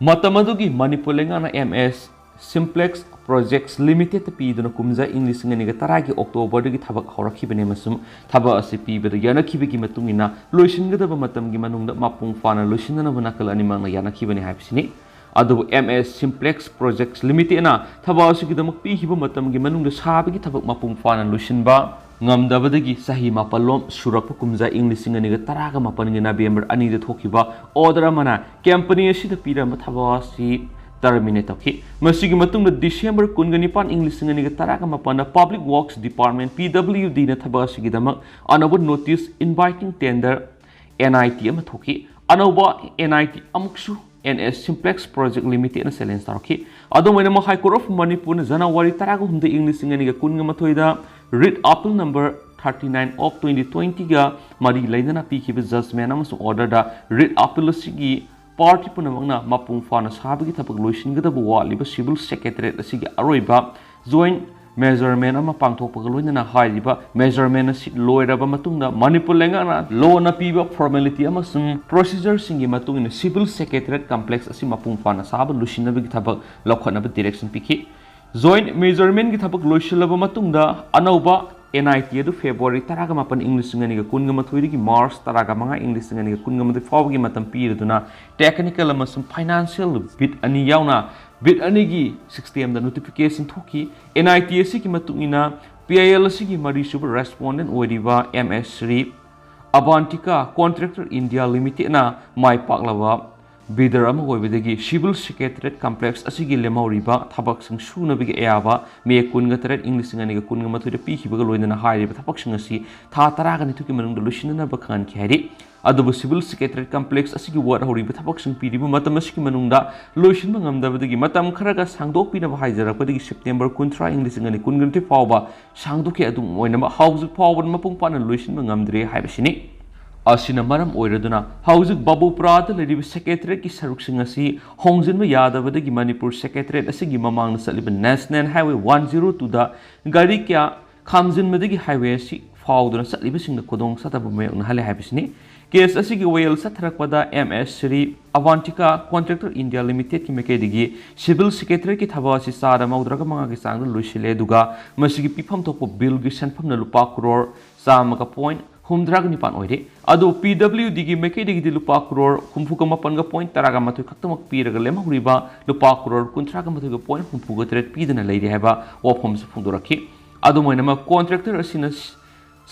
ꯃꯇꯝ ꯑꯗꯨꯒꯤ ꯃꯅꯤꯄꯨꯔ ꯂꯩꯉꯥꯛꯅ ꯑꯦꯝ ꯑꯦꯁ Simplex Projects Limitedꯇ ꯄꯤꯗꯨꯅ ꯀꯨꯝꯖꯥ ꯏꯪ ꯂꯤꯁꯤꯡ ꯑꯅꯤꯒ ꯇꯔꯥꯒꯤ ꯑꯣꯛꯇꯣꯕꯔꯗꯒꯤ ꯊꯕꯛ ꯍꯧꯔꯛꯈꯤꯕꯅꯤ ꯑꯃꯁꯨꯡ ꯊꯕꯛ ꯑꯁꯤ ꯄꯤꯕꯗ ꯌꯥꯅꯈꯤꯕꯒꯤ ꯃꯇꯨꯡ ꯏꯟꯅ ꯂꯣꯏꯁꯤꯟꯒꯗꯕ ꯃꯇꯝꯒꯤ ꯃꯅꯨꯡꯗ ꯃꯄꯨꯡ ꯐꯥꯅ ꯂꯣꯏꯁꯤꯟꯅꯅꯕ ꯅꯥꯀꯜ ꯑꯅꯤꯃꯛꯅ ꯌꯥꯅꯈꯤꯕꯅꯤ ꯍꯥꯏꯕꯁꯤꯅꯤ꯫ ꯑꯗꯨꯕꯨ ꯑꯦꯝ ꯑꯦꯁ Simplex Projects Limitedꯅ ꯊꯕꯛ ꯑꯁꯤꯒꯤꯗꯃꯛ ꯄꯤꯈꯤꯕ ꯃꯇꯝꯒꯤ ꯃꯅꯨꯡꯗ ꯁꯥꯕꯒꯤ ꯊꯕꯛ ꯃꯄꯨꯡ ꯐꯥꯅ ꯂꯣꯏꯁꯤꯟꯕ ꯉꯝꯗꯕꯗꯒꯤ ꯆꯍꯤ ꯃꯥꯄꯜꯂꯣꯝ ꯁꯨꯔꯛꯄ ꯀꯨꯝꯖꯥ ꯏꯪ ꯂꯤꯁꯤꯡ ꯑꯅꯤꯒ ꯇꯔꯥꯒ ꯃꯥꯄꯜꯒꯤ November ꯑꯅꯤꯗ ꯊꯣꯛꯈꯤꯕ order ꯑꯃꯅ company ꯑꯁꯤꯗ ꯄꯤꯔꯝꯕ ꯊꯕꯛ ꯑꯁꯤ terminate ꯇꯧꯈꯤ꯫ ꯃꯁꯤꯒꯤ ꯃꯇꯨꯡꯗ December ꯀꯨꯟꯒ ꯅꯤꯄꯥꯟ ꯏꯪ ꯂꯤꯁꯤꯡ ꯑꯅꯤꯒ ꯇꯔꯥꯒ ꯃꯥꯄꯟꯗ Public Works Department, P W Dꯅ ꯊꯕꯛ ꯑꯁꯤꯒꯤꯗꯃꯛ ꯑꯅꯧꯕ notice inviting tender, N I T, ꯑꯃ ꯊꯣꯛꯈꯤ꯫ ꯑꯅꯧꯕ N I T ꯑꯃꯨꯛꯁꯨ ꯑꯦꯝ ꯑꯦꯁ Simplex Projects Limitedꯅ challenge ꯇꯧꯔꯛꯈꯤ꯫ ꯑꯗꯨꯝ ꯑꯣꯏꯅꯃꯛ, High Court of Manipurꯅ January ꯇꯔꯥꯒ ꯍꯨꯝꯗꯣꯏ ꯏꯪ ꯂꯤꯁꯤꯡ ꯑꯅꯤꯒ ꯀꯨꯟꯒ ꯃꯥꯊꯣꯏꯗ Writ Appeal number thirty nine of twenty twentyꯒ ꯃꯔꯤ ꯂꯩꯅꯅ ꯄꯤꯈꯤꯕ judgment ꯑꯃꯁꯨꯡ orderꯗ Writ Appeal ꯑꯁꯤꯒꯤ party ꯄꯨꯝꯅꯃꯛꯅ ꯃꯄꯨꯡ ꯐꯥꯅ ꯁꯥꯕꯒꯤ ꯊꯕꯛ ꯂꯣꯏꯁꯤꯟꯒꯗꯕ ꯋꯥꯠꯂꯤꯕ civil secretariat ꯑꯁꯤꯒꯤ ꯑꯔꯣꯏꯕ joint measurement ꯑꯃ ꯄꯥꯡꯊꯣꯛꯄꯒ ꯂꯣꯏꯅꯅ ꯍꯥꯏꯔꯤꯕ measurement ꯑꯁꯤ ꯂꯣꯏꯔꯕ ꯃꯇꯨꯡꯗ ꯃꯅꯤꯄꯨꯔ ꯂꯩꯉꯥꯛꯅ lawꯅ ꯄꯤꯕ formality ꯑꯃꯁꯨꯡ procedureꯁꯤꯡꯒꯤ ꯃꯇꯨꯡ ꯏꯟꯅ civil secretariat complex ꯑꯁꯤ ꯃꯄꯨꯡ ꯐꯥꯅ ꯁꯥꯕ ꯂꯣꯏꯁꯤꯟꯅꯕꯒꯤ ꯊꯕꯛ ꯂꯧꯈꯠꯅꯕ direction ꯄꯤꯈꯤ꯫ Joint measurementꯀꯤ ꯊꯕꯛ ꯂꯣꯏꯁꯤꯜꯂꯕ ꯃꯇꯨꯡꯗ ꯑꯅꯧꯕ N I T ꯑꯗꯨ February ꯇꯔꯥꯒ ꯃꯥꯄꯟ ꯏꯪ ꯂꯤꯁꯤꯡ ꯑꯅꯤꯒ ꯀꯨꯟꯒ ꯃꯥꯊꯣꯏꯗꯒꯤ March ꯇꯔꯥꯒ ꯃꯉꯥ ꯏꯪ ꯂꯤꯁꯤꯡ ꯑꯅꯤꯒ ꯀꯨꯟꯒ ꯃꯥꯊꯣꯏ ꯐꯥꯎꯕꯒꯤ ꯃꯇꯝ ꯄꯤꯔꯗꯨꯅ technical ꯑꯃꯁꯨꯡ financial bid ꯑꯅꯤ ꯌꯥꯎꯅ bid ꯑꯅꯤꯒꯤ systemꯗ notification ꯊꯣꯛꯈꯤ꯫ N I T ꯑꯁꯤꯒꯤ ꯃꯇꯨꯡ ꯏꯟꯅ P I L ꯑꯁꯤꯒꯤ ꯃꯔꯤꯁꯨꯕ respondent ꯑꯣꯏꯔꯤꯕ M S Shri Avantika Contractor India Limitedꯅ ꯃꯥꯏ ꯄꯥꯛꯂꯕ Bidder ꯑꯃ ꯑꯣꯏꯕꯗꯒꯤ Civil Secretariat Complex ꯑꯁꯤꯒꯤ ꯂꯦꯝꯍꯧꯔꯤꯕ ꯊꯕꯛꯁꯤꯡ ꯁꯨꯅꯕꯒꯤ ꯑꯌꯥꯕ ꯃꯦ ꯀꯨꯟꯒ ꯇꯔꯦꯠ, ꯏꯪ ꯂꯤꯁꯤꯡ ꯑꯅꯤꯒ ꯀꯨꯟꯒ ꯃꯥꯊꯣꯏꯗ ꯄꯤꯈꯤꯕꯒ ꯂꯣꯏꯅꯅ ꯍꯥꯏꯔꯤꯕ ꯊꯕꯛꯁꯤꯡ ꯑꯁꯤ ꯊꯥ ꯇꯔꯥꯒ ꯅꯤꯊꯣꯏꯒꯤ ꯃꯅꯨꯡꯗ ꯂꯣꯏꯁꯤꯟꯅꯅꯕ ꯈꯪꯍꯟꯈꯤ ꯍꯥꯏꯔꯤ꯫ ꯑꯗꯨꯕꯨ Civil Secretariat Complex ꯑꯁꯤꯒꯤ ꯋꯥꯠꯍꯧꯔꯤꯕ ꯊꯕꯛꯁꯤꯡ ꯄꯤꯔꯤꯕ ꯃꯇꯝ ꯑꯁꯤꯒꯤ ꯃꯅꯨꯡꯗ ꯂꯣꯏꯁꯤꯟꯕ ꯉꯝꯗꯕꯗꯒꯤ ꯃꯇꯝ ꯈꯔꯒ ꯁꯥꯡꯗꯣꯛꯄꯤꯅꯕ ꯍꯥꯏꯖꯔꯛꯄꯗꯒꯤ September ꯀꯨꯟꯊ꯭ꯔꯥ, ꯏꯪ ꯂꯤꯁꯤꯡ ꯑꯅꯤ ꯀꯨꯟꯒ ꯅꯤꯊꯣꯏ ꯐꯥꯎꯕ ꯁꯥꯡꯗꯣꯛꯈꯤ꯫ ꯑꯗꯨꯝ ꯑꯣꯏꯅꯃꯛ ꯍꯧꯖꯤꯛ ꯐꯥꯎꯕꯗ ꯃꯄꯨꯡ ꯐꯥꯅ ꯂꯣꯏꯁꯤꯟꯕ ꯉꯝꯗ꯭ꯔꯤ ꯍꯥꯏꯕꯁꯤꯅꯤ꯫ ꯑꯁꯤꯅ ꯃꯔꯝ ꯑꯣꯏꯔꯗꯨꯅ ꯍꯧꯖꯤꯛ ꯕꯥꯕꯨꯄꯨꯔꯥꯗ ꯂꯩꯔꯤꯕ Secretariatꯀꯤ ꯁꯔꯨꯛꯁꯤꯡ ꯑꯁꯤ ꯍꯣꯡꯖꯤꯟꯕ ꯌꯥꯗꯕꯗꯒꯤ ꯃꯅꯤꯄꯨꯔ Secretariat ꯑꯁꯤꯒꯤ ꯃꯃꯥꯡꯗ ꯆꯠꯂꯤꯕ National Highway one zero twoꯗ ꯒꯥꯔꯤ ꯀꯌꯥ ꯈꯥꯝꯖꯤꯟꯕꯗꯒꯤ highway ꯑꯁꯤ ꯐꯥꯎꯗꯨꯅ ꯆꯠꯂꯤꯕꯁꯤꯡꯗ ꯈꯨꯗꯣꯡ ꯆꯥꯗꯕ ꯃꯥꯌꯣꯛꯅꯍꯜꯂꯦ ꯍꯥꯏꯕꯁꯤꯅꯤ꯫ Case ꯑꯁꯤꯒꯤ ꯋꯥꯌꯦꯜ ꯆꯠꯊꯔꯛꯄꯗ M S Shri Avantika Contractor India Limitedꯀꯤ ꯃꯥꯏꯀꯩꯗꯒꯤ Civil Secretariatꯀꯤ ꯊꯕꯛ ꯑꯁꯤ ꯆꯥꯗ ꯃꯧꯗ꯭ꯔꯥꯒ ꯃꯉꯥꯒꯤ ꯆꯥꯡꯗ ꯂꯣꯏꯁꯤꯜꯂꯦ, ꯑꯗꯨꯒ ꯃꯁꯤꯒꯤ ꯄꯤꯐꯝ ꯊꯣꯛꯄ billꯒꯤ ꯁꯦꯟꯐꯝꯅ ꯂꯨꯄꯥ ꯀ꯭ꯔꯣꯔ ꯆꯥꯝꯃꯒ point ꯍꯨꯝꯗ꯭ꯔꯥꯒ ꯅꯤꯄꯥꯟ ꯑꯣꯏꯔꯦ꯫ ꯑꯗꯨ PWDꯒꯤ ꯃꯥꯏꯀꯩꯗꯒꯤꯗꯤ ꯂꯨꯄꯥ ꯀ꯭ꯔꯣꯔ ꯍꯨꯝꯐꯨꯒ ꯃꯥꯄꯟꯒ point ꯇꯔꯥꯒ ꯃꯥꯊꯣꯏ ꯈꯛꯇꯃꯛ ꯄꯤꯔꯒ ꯂꯦꯝꯍꯧꯔꯤꯕ ꯂꯨꯄꯥ ꯀ꯭ꯔꯣꯔ ꯀꯨꯟꯊ꯭ꯔꯥꯒ ꯃꯥꯊꯣꯏꯒ point ꯍꯨꯝꯐꯨꯒ ꯇꯔꯦꯠ ꯄꯤꯗꯅ ꯂꯩꯔꯤ ꯍꯥꯏꯕ ꯋꯥꯐꯝꯁꯨ ꯐꯣꯡꯗꯣꯔꯛꯈꯤ꯫ ꯑꯗꯨꯝ ꯑꯣꯏꯅꯃꯛ contractor ꯑꯁꯤꯅ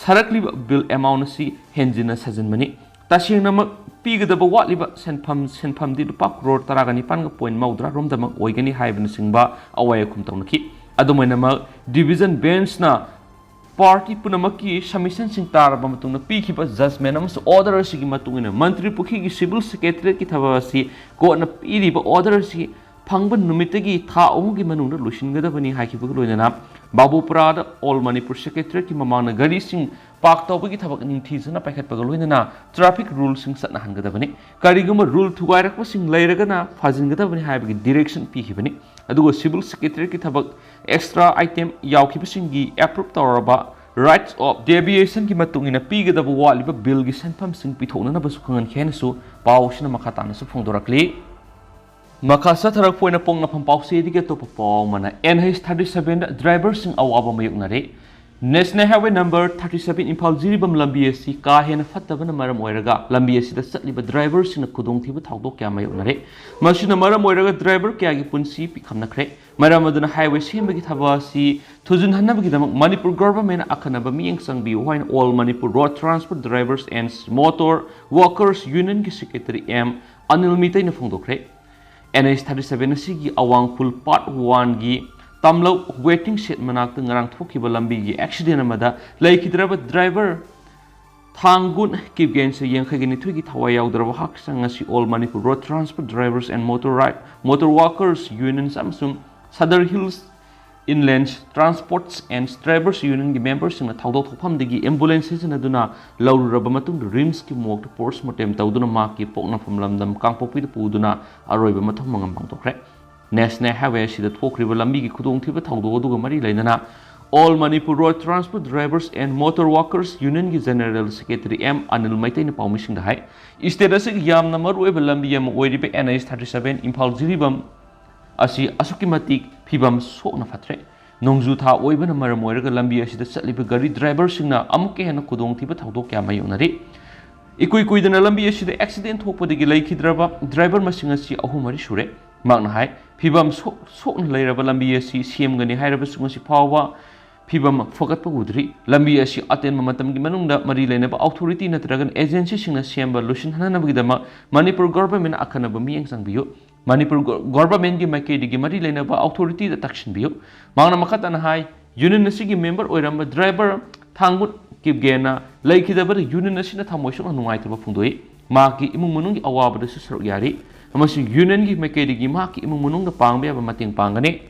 ꯁꯥꯔꯛꯂꯤꯕ bill amount ꯑꯁꯤ ꯍꯦꯟꯖꯤꯟꯅ ꯁꯥꯖꯤꯟꯕꯅꯤ꯫ ꯇꯁꯦꯡꯅꯃꯛ ꯄꯤꯒꯗꯕ ꯋꯥꯠꯂꯤꯕ ꯁꯦꯟꯐꯝ, ꯁꯦꯟꯐꯝꯗꯤ ꯂꯨꯄꯥ ꯀ꯭ꯔꯣꯔ ꯇꯔꯥꯒ ꯅꯤꯄꯥꯟꯒ point ꯃꯧꯗ꯭ꯔꯥ ꯔꯣꯝꯗꯃꯛ ꯑꯣꯏꯒꯅꯤ ꯍꯥꯏꯕꯅꯆꯤꯡꯕ ꯑꯋꯥ ꯑꯈꯨꯝ ꯇꯧꯅꯈꯤ꯫ ꯑꯗꯨꯝ ꯑꯣꯏꯅꯃꯛ division benchꯅ party ꯄꯨꯝꯅꯃꯛꯀꯤ submissionꯁꯤꯡ ꯇꯥꯔꯕ ꯃꯇꯨꯡꯗ ꯄꯤꯈꯤꯕ judgment ꯑꯃꯁꯨꯡ order ꯑꯁꯤꯒꯤ ꯃꯇꯨꯡ ꯏꯟꯅ ꯃꯟꯇ꯭ꯔꯤ ꯄꯨꯈ꯭ꯔꯤꯒꯤ Civil Secretariatꯀꯤ ꯊꯕꯛ ꯑꯁꯤ courtꯅ ꯄꯤꯔꯤꯕ order ꯑꯁꯤ ꯐꯪꯕ ꯅꯨꯃꯤꯠꯇꯒꯤ ꯊꯥ ꯑꯍꯨꯝꯒꯤ ꯃꯅꯨꯡꯗ ꯂꯣꯏꯁꯤꯟꯒꯗꯕꯅꯤ ꯍꯥꯏꯈꯤꯕꯒ ꯂꯣꯏꯅꯅ ꯕꯥꯕꯨꯄꯨꯔꯥꯗ All Manipur Secretariatꯀꯤ ꯃꯃꯥꯡꯗ ꯒꯥꯔꯤꯁꯤꯡ park ꯇꯧꯕꯒꯤ ꯊꯕꯛ ꯅꯤꯡꯊꯤꯖꯅ ꯄꯥꯏꯈꯠꯄꯒ ꯂꯣꯏꯅꯅ traffic ruleꯁꯤꯡ ꯆꯠꯅꯍꯟꯒꯗꯕꯅꯤ꯫ ꯀꯔꯤꯒꯨꯝꯕ rule ꯊꯨꯒꯥꯏꯔꯛꯄꯁꯤꯡ ꯂꯩꯔꯒꯅ ꯐꯥꯖꯤꯟꯒꯗꯕꯅꯤ ꯍꯥꯏꯕꯒꯤ direction ꯄꯤꯈꯤꯕꯅꯤ꯫ ꯑꯗꯨꯒ Civil Secretariatꯀꯤ ꯊꯕꯛ extra item ꯌꯥꯎꯈꯤꯕꯁꯤꯡꯒꯤ approve ꯇꯧꯔꯕ rights of deviationꯒꯤ ꯃꯇꯨꯡ ꯏꯟꯅ ꯄꯤꯒꯗꯕ ꯋꯥꯠꯂꯤꯕ billꯒꯤ ꯁꯦꯟꯐꯝꯁꯤꯡ ꯄꯤꯊꯣꯛꯅꯅꯕꯁꯨ ꯈꯪꯍꯟꯈꯤ ꯍꯥꯏꯅꯁꯨ ꯄꯥꯎ ꯑꯁꯤꯅ ꯃꯈꯥ ꯇꯥꯅꯁꯨ ꯐꯣꯡꯗꯣꯔꯛꯂꯤ꯫ ꯃꯈꯥ ꯆꯠꯊꯔꯛꯄ ꯑꯣꯏꯅ ꯄꯣꯛꯅꯐꯝ ꯄꯥꯎꯆꯦꯗꯒꯤ ꯑꯇꯣꯞꯄ ꯄꯥꯎ ꯑꯃꯅ, NH thirty sevenꯗ driverꯁꯤꯡ ꯑꯋꯥꯕ ꯃꯥꯌꯣꯛꯅꯔꯦ꯫ National Highway number thirty seven Imphal Jiribam ꯂꯝꯕꯤ ꯑꯁꯤ ꯀꯥ ꯍꯦꯟꯅ ꯐꯠꯇꯕꯅ ꯃꯔꯝ ꯑꯣꯏꯔꯒ ꯂꯝꯕꯤ ꯑꯁꯤꯗ ꯆꯠꯂꯤꯕ driverꯁꯤꯡꯅ ꯈꯨꯗꯣꯡꯊꯤꯕ ꯊꯧꯗꯣꯛ ꯀꯌꯥ ꯃꯥꯌꯣꯛꯅꯔꯦ꯫ ꯃꯁꯤꯅ ꯃꯔꯝ ꯑꯣꯏꯔꯒ driver ꯀꯌꯥꯒꯤ ꯄꯨꯟꯁꯤ ꯄꯤꯈꯝꯅꯈ꯭ꯔꯦ꯫ ꯃꯔꯝ ꯑꯗꯨꯅ highway ꯁꯦꯝꯕꯒꯤ ꯊꯕꯛ ꯑꯁꯤ ꯊꯨꯖꯤꯟꯍꯟꯅꯕꯒꯤꯗꯃꯛ ꯃꯅꯤꯄꯨꯔ governmentꯅ ꯑꯈꯟꯅꯕ ꯃꯤꯠꯌꯦꯡ ꯆꯪꯕꯤꯌꯨ ꯍꯥꯏꯅ All Manipur Road Transport Drivers and Motor Workers Unionꯒꯤ secretary M ꯑꯅꯤꯜ ꯃꯩꯇꯩꯅ ꯐꯣꯡꯗꯣꯛꯈ꯭ꯔꯦ꯫ ꯑꯦꯟ ꯑꯩꯆ thirty seven ꯑꯁꯤꯒꯤ ꯑꯋꯥꯡ ꯈꯨꯜ part one ꯒꯤ ꯇꯝꯂꯧ waiting shed ꯃꯅꯥꯛꯇ ꯉꯔꯥꯡ ꯊꯣꯛꯈꯤꯕ ꯂꯝꯕꯤꯒꯤ accident ꯑꯃꯗ ꯂꯩꯈꯤꯗ꯭ꯔꯕ driver ꯊꯥꯡꯒꯨꯟ ꯀꯤꯞꯒꯦꯟꯁꯦ ꯌꯥꯡꯈꯩꯒ ꯅꯤꯊꯣꯏꯒꯤ ꯊꯋꯥꯏ ꯌꯥꯎꯗ꯭ꯔꯕ ꯍꯛꯆꯥꯡ ꯑꯁꯤ All Manipur Road Transport Drivers and Motor Ri-, Motor Workers Unions ꯑꯃꯁꯨꯡ Sadar Hills Inland Transports and Drivers Union ꯒꯤ member ꯁꯤꯡꯅ ꯊꯧꯗꯣꯛ ꯊꯣꯛꯐꯝꯗꯒꯤ ambulance ꯁꯤꯖꯤꯟꯅꯗꯨꯅ ꯂꯧꯔꯨꯔꯕ ꯃꯇꯨꯡꯗ RIMS ꯀꯤ morgue ꯇ post mortem ꯇꯧꯗꯨꯅ ꯃꯍꯥꯛꯀꯤ ꯄꯣꯛꯅꯐꯝ ꯂꯝꯗꯝ ꯀꯥꯡꯄꯣꯛꯄꯤꯗ ꯄꯨꯗꯨꯅ ꯑꯔꯣꯏꯕ ꯃꯊꯧ ꯃꯉꯝ ꯄꯥꯡꯊꯣꯛꯈ꯭ꯔꯦ꯫ National Highway ꯑꯁꯤꯗ ꯊꯣꯛꯈ꯭ꯔꯤꯕ ꯂꯝꯕꯤꯒꯤ ꯈꯨꯗꯣꯡꯊꯤꯕ ꯊꯧꯗꯣꯛ ꯑꯗꯨꯒ ꯃꯔꯤ ꯂꯩꯅꯅ All Manipur Road Transport Drivers and Motor Workers Union ꯒꯤ General Secretary ꯑꯦꯝ ꯑꯅꯤꯜ ꯃꯩꯇꯩꯅ ꯄꯥꯎꯃꯤꯁꯤꯡꯗ ꯍꯥꯏ, state ꯑꯁꯤꯒꯤ ꯌꯥꯝꯅ ꯃꯔꯨꯑꯣꯏꯕ ꯂꯝꯕꯤ ꯑꯃ ꯑꯣꯏꯔꯤꯕ N H thirty seven Imphal Jiribam ꯑꯁꯤ ꯑꯁꯨꯛꯀꯤ ꯃꯇꯤꯛ ꯐꯤꯕꯝ ꯁꯣꯛꯅ ꯐꯠꯇ꯭ꯔꯦ꯫ ꯅꯣꯡꯖꯨ ꯊꯥ ꯑꯣꯏꯕꯅ ꯃꯔꯝ ꯑꯣꯏꯔꯒ ꯂꯝꯕꯤ ꯑꯁꯤꯗ ꯆꯠꯂꯤꯕ ꯒꯥꯔꯤ driver ꯁꯤꯡꯅ ꯑꯃꯨꯛꯀ ꯍꯦꯟꯅ ꯈꯨꯗꯣꯡꯊꯤꯕ ꯊꯧꯗꯣꯛ ꯀꯌꯥ ꯃꯥꯌꯣꯛꯅꯔꯤ꯫ ꯏꯀꯨꯏ ꯀꯨꯏꯗꯅ ꯂꯝꯕꯤ ꯑꯁꯤꯗ accident ꯊꯣꯛꯄꯗꯒꯤ ꯂꯩꯈꯤꯗ꯭ꯔꯕ driver ꯃꯁꯤꯡ ꯑꯁꯤ ꯑꯍꯨꯝ ꯃꯔꯤ ꯁꯨꯔꯦ꯫ ꯃꯍꯥꯛꯅ ꯍꯥꯏ, ꯐꯤꯕꯝ ꯁꯣꯛ-, ꯁꯣꯛꯅ ꯂꯩꯔꯕ ꯂꯝꯕꯤ ꯑꯁꯤ ꯁꯦꯝꯒꯅꯤ ꯍꯥꯏꯔꯕꯁꯨ ꯉꯁꯤ ꯐꯥꯎꯕ ꯐꯤꯕꯝ ꯐꯒꯠꯄ ꯎꯗ꯭ꯔꯤ꯫ ꯂꯝꯕꯤ ꯑꯁꯤ ꯑꯇꯦꯟꯕ ꯃꯇꯝꯒꯤ ꯃꯅꯨꯡꯗ ꯃꯔꯤ ꯂꯩꯅꯕ authority ꯅꯠꯇ꯭ꯔꯒꯅ agency ꯁꯤꯡꯅ ꯁꯦꯝꯕ ꯂꯣꯏꯁꯤꯟꯍꯟꯅꯕꯒꯤꯗꯃꯛ ꯃꯅꯤꯄꯨꯔ government ꯅ ꯑꯈꯟꯅꯕ ꯃꯤꯠꯌꯦꯡ ꯆꯪꯕꯤꯌꯨ꯫ ꯃꯅꯤꯄꯨꯔ ꯒꯣ-, government ꯀꯤ ꯃꯥꯏꯀꯩꯗꯒꯤ ꯃꯔꯤ ꯂꯩꯅꯕ authority ꯗ ꯇꯛꯁꯤꯟꯕꯤꯌꯨ꯫ ꯃꯍꯥꯛꯅ ꯃꯈꯥ ꯇꯥꯅ ꯍꯥꯏ, union ꯑꯁꯤꯒꯤ member ꯑꯣꯏꯔꯝꯕ driver ꯊꯥꯡꯒꯨꯠ ꯀꯤꯞꯒꯦꯟꯅ ꯂꯩꯈꯤꯗꯕꯗ union ꯑꯁꯤꯅ ꯊꯃꯣꯏ ꯁꯣꯛꯅ ꯅꯨꯡꯉꯥꯏꯇꯕ ꯐꯣꯡꯗꯣꯛꯏ꯫ ꯃꯍꯥꯛꯀꯤ ꯏꯃꯨꯡ ꯃꯅꯨꯡꯒꯤ ꯑꯋꯥꯕꯗꯁꯨ ꯁꯔꯨꯛ ꯌꯥꯔꯤ ꯑꯃꯁꯨꯡ union ꯒꯤ ꯃꯥꯏꯀꯩꯗꯒꯤ ꯃꯍꯥꯛꯀꯤ ꯏꯃꯨꯡ ꯃꯅꯨꯡꯗ ꯄꯥꯡꯕ ꯌꯥꯕ ꯃꯇꯦꯡ ꯄꯥꯡꯒꯅꯤ꯫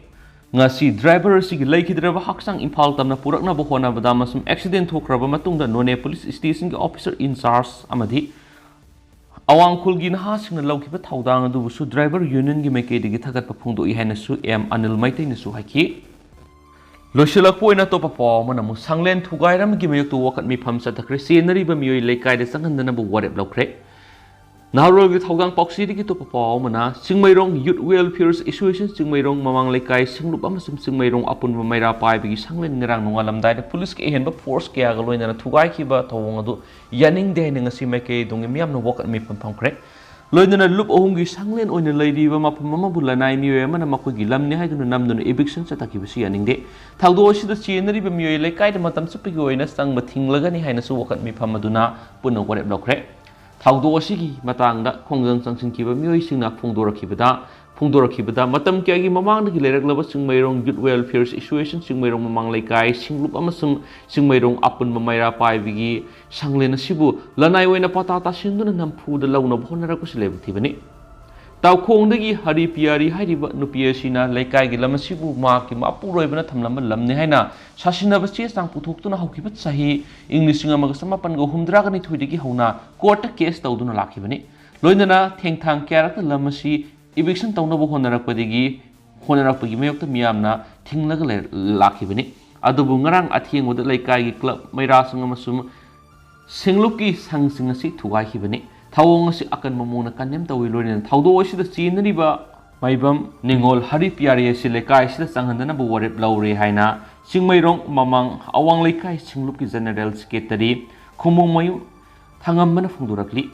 ꯉꯁꯤ driver ꯑꯁꯤꯒꯤ ꯂꯩꯈꯤꯗ꯭ꯔꯕ ꯍꯛꯆꯥꯡ ꯏꯝꯐꯥꯜ ꯇꯝꯅ ꯄꯨꯔꯛꯅꯕ ꯍꯣꯠꯅꯕꯗ ꯑꯃꯁꯨꯡ accident ꯊꯣꯛꯈ꯭ꯔꯕ ꯃꯇꯨꯡꯗ ꯅꯣꯅꯦ police station ꯒꯤ officer in charge ꯑꯃꯗꯤ ꯑꯋꯥꯡ ꯈꯨꯜꯒꯤ ꯅꯍꯥꯁꯤꯡꯅ ꯂꯧꯈꯤꯕ ꯊꯧꯗꯥꯡ ꯑꯗꯨꯕꯨꯁꯨ driver union ꯒꯤ ꯃꯥꯏꯀꯩꯗꯒꯤ ꯊꯥꯒꯠꯄ ꯐꯣꯡꯗꯣꯛꯏ ꯍꯥꯏꯅꯁꯨ ꯑꯦꯝ ꯑꯅꯤꯜ ꯃꯩꯇꯩꯅꯁꯨ ꯍꯥꯏꯈꯤ꯫ ꯂꯣꯏꯁꯤꯜꯂꯛꯄ ꯑꯣꯏꯅ ꯑꯇꯣꯞꯄ ꯄꯥꯎ ꯑꯃꯅ ꯑꯃꯨꯛ ꯁꯪꯂꯦꯟ ꯊꯨꯒꯥꯏꯔꯝꯒꯤ ꯃꯥꯌꯣꯛꯇ ꯋꯥꯀꯠ ꯃꯤꯐꯝ ꯆꯠꯊꯈ꯭ꯔꯦ꯫ ꯆꯦꯟꯅꯔꯤꯕ ꯃꯤꯑꯣꯏ ꯂꯩꯀꯥꯏꯗ ꯆꯪꯍꯟꯗꯅꯕ ꯋꯥꯔꯦꯞ ꯂꯧꯈ꯭ꯔꯦ꯫ ꯅꯍꯥꯔꯣꯜꯒꯤ ꯊꯧꯗꯥꯡ ꯄꯥꯎꯆꯦꯗꯒꯤ ꯑꯇꯣꯞꯄ ꯄꯥꯎ ꯑꯃꯅ, Chingmeirong Youth Welfare Association Chingmeirong ꯃꯃꯥꯡ ꯂꯩꯀꯥꯏ ꯁꯤꯡꯂꯨꯞ ꯑꯃꯁꯨꯡ ꯆꯤꯡꯃꯩꯔꯣꯡ ꯑꯄꯨꯟꯕ ꯃꯩꯔꯥ ꯄꯥꯏꯕꯒꯤ ꯁꯪꯂꯦꯟ ꯉꯔꯥꯡ ꯅꯣꯡꯉꯥꯜꯂꯝꯗꯥꯏꯗ police ꯀꯤ ꯑꯍꯦꯟꯕ force ꯀꯌꯥꯒ ꯂꯣꯏꯅꯅ ꯊꯨꯒꯥꯏꯈꯤꯕ ꯊꯧꯑꯣꯡ ꯑꯗꯨ ꯌꯥꯅꯤꯡꯗꯦ ꯍꯥꯏꯅ ꯉꯁꯤ ꯃꯥꯏꯀꯩ ꯑꯗꯣꯝꯒꯤ ꯃꯤꯌꯥꯝꯅ ꯋꯥꯀꯠ ꯃꯤꯐꯝ ꯐꯝꯈ꯭ꯔꯦ꯫ ꯂꯣꯏꯅꯅ ꯂꯨꯞ ꯑꯍꯨꯝꯒꯤ ꯁꯪꯂꯦꯟ ꯑꯣꯏꯅ ꯂꯩꯔꯤꯕ ꯃꯐꯝ ꯑꯃꯕꯨ ꯂꯅꯥꯏ ꯃꯤꯑꯣꯏ ꯑꯃꯅ ꯃꯈꯣꯏꯒꯤ ꯂꯝꯅꯤ ꯍꯥꯏꯗꯨꯅ ꯅꯝꯗꯨꯅ eviction ꯆꯠꯊꯈꯤꯕꯁꯤ ꯌꯥꯅꯤꯡꯗꯦ꯫ ꯊꯧꯗꯣꯛ ꯑꯁꯤꯗ ꯆꯦꯟꯅꯔꯤꯕ ꯃꯤꯑꯣꯏ ꯂꯩꯀꯥꯏꯗ ꯃꯇꯝ ꯆꯨꯞꯄꯒꯤ ꯑꯣꯏꯅ ꯆꯪꯕ ꯊꯤꯡꯂꯒꯅꯤ ꯍꯥꯏꯅꯁꯨ ꯋꯥꯀꯠ ꯃꯤꯐꯝ ꯑꯗꯨꯅ ꯄꯨꯟꯅ ꯋꯥꯔꯦꯞ ꯂꯧꯈ꯭ꯔꯦ꯫ ꯊꯧꯗꯣꯛ ꯑꯁꯤꯒꯤ ꯃꯇꯥꯡꯗ ꯈꯣꯡꯖꯪ ꯆꯪꯁꯤꯟꯈꯤꯕ ꯃꯤꯑꯣꯏꯁꯤꯡꯅ ꯐꯣꯡꯗꯣꯔꯛꯈꯤꯕꯗ, ꯐꯣꯡꯗꯣꯔꯛꯈꯤꯕꯗ ꯃꯇꯝ ꯀꯌꯥꯒꯤ ꯃꯃꯥꯡꯗꯒꯤ ꯂꯩꯔꯛꯂꯕ Chingmeirong Youth Welfare Association Chingmeirong ꯃꯃꯥꯡ ꯂꯩꯀꯥꯏ ꯁꯤꯡꯂꯨꯞ ꯑꯃꯁꯨꯡ ꯆꯤꯡꯃꯩꯔꯣꯡ ꯑꯄꯨꯟꯕ ꯃꯩꯔꯥ ꯄꯥꯏꯕꯤꯒꯤ ꯁꯪꯂꯦꯟ ꯑꯁꯤꯕꯨ ꯂꯅꯥꯏ ꯑꯣꯏꯅ ꯄꯇꯥ ꯇꯥꯁꯤꯟꯗꯨꯅ ꯅꯝꯐꯨꯗ ꯂꯧꯅꯕ ꯍꯣꯠꯅꯔꯛꯄꯁꯤ ꯂꯥꯏꯕꯛ ꯊꯤꯕꯅꯤ꯫ ꯇꯥꯎꯈꯣꯡꯗꯒꯤ ꯍꯔꯤ ꯄꯤꯌꯥꯔꯤ ꯍꯥꯏꯔꯤꯕ ꯅꯨꯄꯤ ꯑꯁꯤꯅ ꯂꯩꯀꯥꯏꯒꯤ ꯂꯝ ꯑꯁꯤꯕꯨ ꯃꯍꯥꯛꯀꯤ ꯃꯄꯨꯔꯣꯏꯕꯅ ꯊꯝꯂꯝꯕ ꯂꯝꯅꯤ ꯍꯥꯏꯅ ꯁꯥꯁꯤꯟꯅꯕ ꯆꯦ ꯆꯥꯡ ꯄꯨꯊꯣꯛꯇꯨꯅ ꯍꯧꯈꯤꯕ ꯆꯍꯤ ꯏꯪ ꯂꯤꯁꯤꯡ ꯑꯃꯒ ꯆꯃꯥꯄꯟꯒ ꯍꯨꯝꯗ꯭ꯔꯥꯒ ꯅꯤꯊꯣꯏꯗꯒꯤ ꯍꯧꯅ ꯀꯣꯔꯠꯇ ꯀꯦꯁ ꯇꯧꯗꯨꯅ ꯂꯥꯛꯈꯤꯕꯅꯤ꯫ ꯂꯣꯏꯅꯅ ꯊꯦꯡꯊꯥꯡ ꯀꯌꯥꯔꯛꯇ ꯂꯝ ꯑꯁꯤ ꯏꯚꯤꯛꯁꯟ ꯇꯧꯅꯕ ꯍꯣꯠꯅꯔꯛꯄꯗꯒꯤ ꯍꯣꯠꯅꯔꯛꯄꯒꯤ ꯃꯥꯌꯣꯛꯇ ꯃꯤꯌꯥꯝꯅ ꯊꯤꯡꯂꯒ ꯂꯩ-, ꯂꯥꯛꯈꯤꯕꯅꯤ꯫ ꯑꯗꯨꯕꯨ ꯉꯔꯥꯡ ꯑꯊꯦꯡꯕꯗ ꯂꯩꯀꯥꯏꯒꯤ ꯀ꯭ꯂꯕ, ꯃꯩꯔꯥꯁꯪ ꯑꯃꯁꯨꯡ ꯁꯤꯡꯂꯨꯞꯀꯤ ꯁꯪꯁꯤꯡ ꯑꯁꯤ ꯊꯨꯒꯥꯏꯈꯤꯕꯅꯤ꯫ ꯊꯧꯑꯣꯡ ꯑꯁꯤ ꯑꯀꯟꯕ ꯃꯑꯣꯡꯗ ꯀꯟꯗꯦꯝ ꯇꯧꯏ꯫ ꯂꯣꯏꯅꯅ ꯊꯧꯗꯣꯛ ꯑꯁꯤꯗ ꯆꯦꯟꯅꯔꯤꯕ ꯃꯥꯏꯕꯝ ꯅꯤꯉꯣꯜ ꯍꯔꯤ ꯄꯤꯌꯥꯔꯤ ꯑꯁꯤ ꯂꯩꯀꯥꯏ ꯑꯁꯤꯗ ꯆꯪꯍꯟꯗꯅꯕ ꯋꯥꯔꯦꯞ ꯂꯧꯔꯦ ꯍꯥꯏꯅ ꯆꯤꯡꯃꯩꯔꯣꯡ ꯃꯃꯥꯡ ꯑꯋꯥꯡ ꯂꯩꯀꯥꯏ ꯁꯤꯡꯂꯨꯞꯀꯤ ꯖꯦꯅꯔꯦꯜ ꯁꯦꯀ꯭ꯔꯦꯇꯔꯤ ꯈꯣꯡꯕꯣꯡꯃꯌꯨꯝ ꯊꯥꯉꯝꯕꯅ ꯐꯣꯡꯗꯣꯔꯛꯂꯤ꯫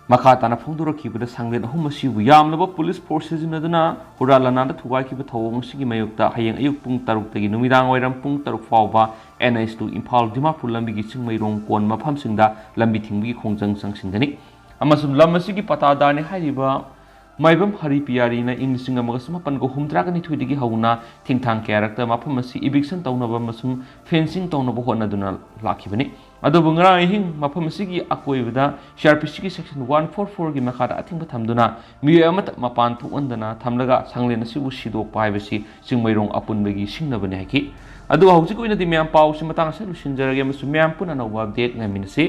ꯃꯈꯥ ꯇꯥꯅ ꯐꯣꯡꯗꯣꯔꯛꯈꯤꯕꯗ ꯁꯪꯂꯦꯟ ꯑꯍꯨꯝ ꯑꯁꯤꯕꯨ ꯌꯥꯝꯂꯕ ꯄꯨꯂꯤꯁ ꯐꯣꯔꯁ ꯁꯤꯖꯤꯟꯅꯗꯨꯅ ꯍꯨꯔꯥꯟ ꯂꯥꯟꯅꯥꯗ ꯊꯨꯒꯥꯏꯈꯤꯕ ꯊꯧꯑꯣꯡ ꯑꯁꯤꯒꯤ ꯃꯥꯌꯣꯛꯇ ꯍꯌꯦꯡ ꯑꯌꯨꯛ ꯄꯨꯡ ꯇꯔꯨꯛꯇꯒꯤ ꯅꯨꯃꯤꯗꯥꯡ ꯋꯥꯏꯔꯝ ꯄꯨꯡ ꯇꯔꯨꯛ ꯐꯥꯎꯕ N H two Imphal Dimapur ꯂꯝꯕꯤꯒꯤ ꯆꯤꯡꯃꯩꯔꯣꯡ ꯀꯣꯟ ꯃꯐꯝꯁꯤꯡꯗ ꯂꯝꯕꯤ ꯊꯤꯡꯕꯒꯤ ꯈꯣꯡꯖꯪ ꯆꯪꯁꯤꯟꯒꯅꯤ꯫ ꯑꯃꯁꯨꯡ ꯂꯝ ꯑꯁꯤꯒꯤ ꯄꯇꯥꯗꯥꯔꯅꯤ ꯍꯥꯏꯔꯤꯕ ꯃꯥꯏꯕꯝ ꯍꯔꯤ ꯄꯤꯌꯥꯔꯤꯅ ꯏꯪ ꯂꯤꯁꯤꯡ ꯑꯃꯒ ꯆꯃꯥꯄꯟꯒ ꯍꯨꯝꯗ꯭ꯔꯥꯒ ꯅꯤꯊꯣꯏꯗꯒꯤ ꯍꯧꯅ ꯊꯤꯡꯊꯥꯡ ꯀꯌꯥꯔꯛꯇ ꯃꯐꯝ ꯑꯁꯤ ꯏꯚꯤꯛꯁꯟ ꯇꯧꯅꯕ ꯑꯃꯁꯨꯡ ꯐꯦꯟꯁꯤꯡ ꯇꯧꯅꯕ ꯍꯣꯠꯅꯗꯨꯅ ꯂꯥꯛꯈꯤꯕꯅꯤ꯫ ꯑꯗꯨꯕꯨ ꯉꯔꯥꯡ ꯑꯍꯤꯡ ꯃꯐꯝ ꯑꯁꯤꯒꯤ ꯑꯀꯣꯏꯕꯗ C R P Cꯒꯤ section one four fourꯒꯤ ꯃꯈꯥꯗ ꯑꯊꯤꯡꯕ ꯊꯝꯗꯨꯅ ꯃꯤꯑꯣꯏ ꯑꯃꯠꯇ ꯃꯄꯥꯟ ꯊꯣꯛꯍꯟꯗꯅ ꯊꯝꯂꯒ ꯁꯪꯂꯦꯟ ꯑꯁꯤꯕꯨ ꯁꯤꯗꯣꯛꯄ ꯍꯥꯏꯕꯁꯤ ꯆꯤꯡꯃꯩꯔꯣꯡ ꯑꯄꯨꯟꯕꯒꯤ ꯁꯤꯡꯅꯕꯅꯤ ꯍꯥꯏꯈꯤ꯫ ꯑꯗꯨꯒ ꯍꯧꯖꯤꯛ ꯑꯣꯏꯅꯗꯤ ꯃꯌꯥꯝ ꯄꯥꯎꯁꯤ ꯃꯇꯥꯡ ꯑꯁꯤꯗ ꯂꯣꯏꯁꯤꯟꯖꯔꯒꯦ ꯑꯃꯁꯨꯡ ꯃꯌꯥꯝ ꯄꯨꯟꯅ ꯑꯅꯧꯕ update ꯉꯥꯏꯃꯤꯟꯅꯁꯤ꯫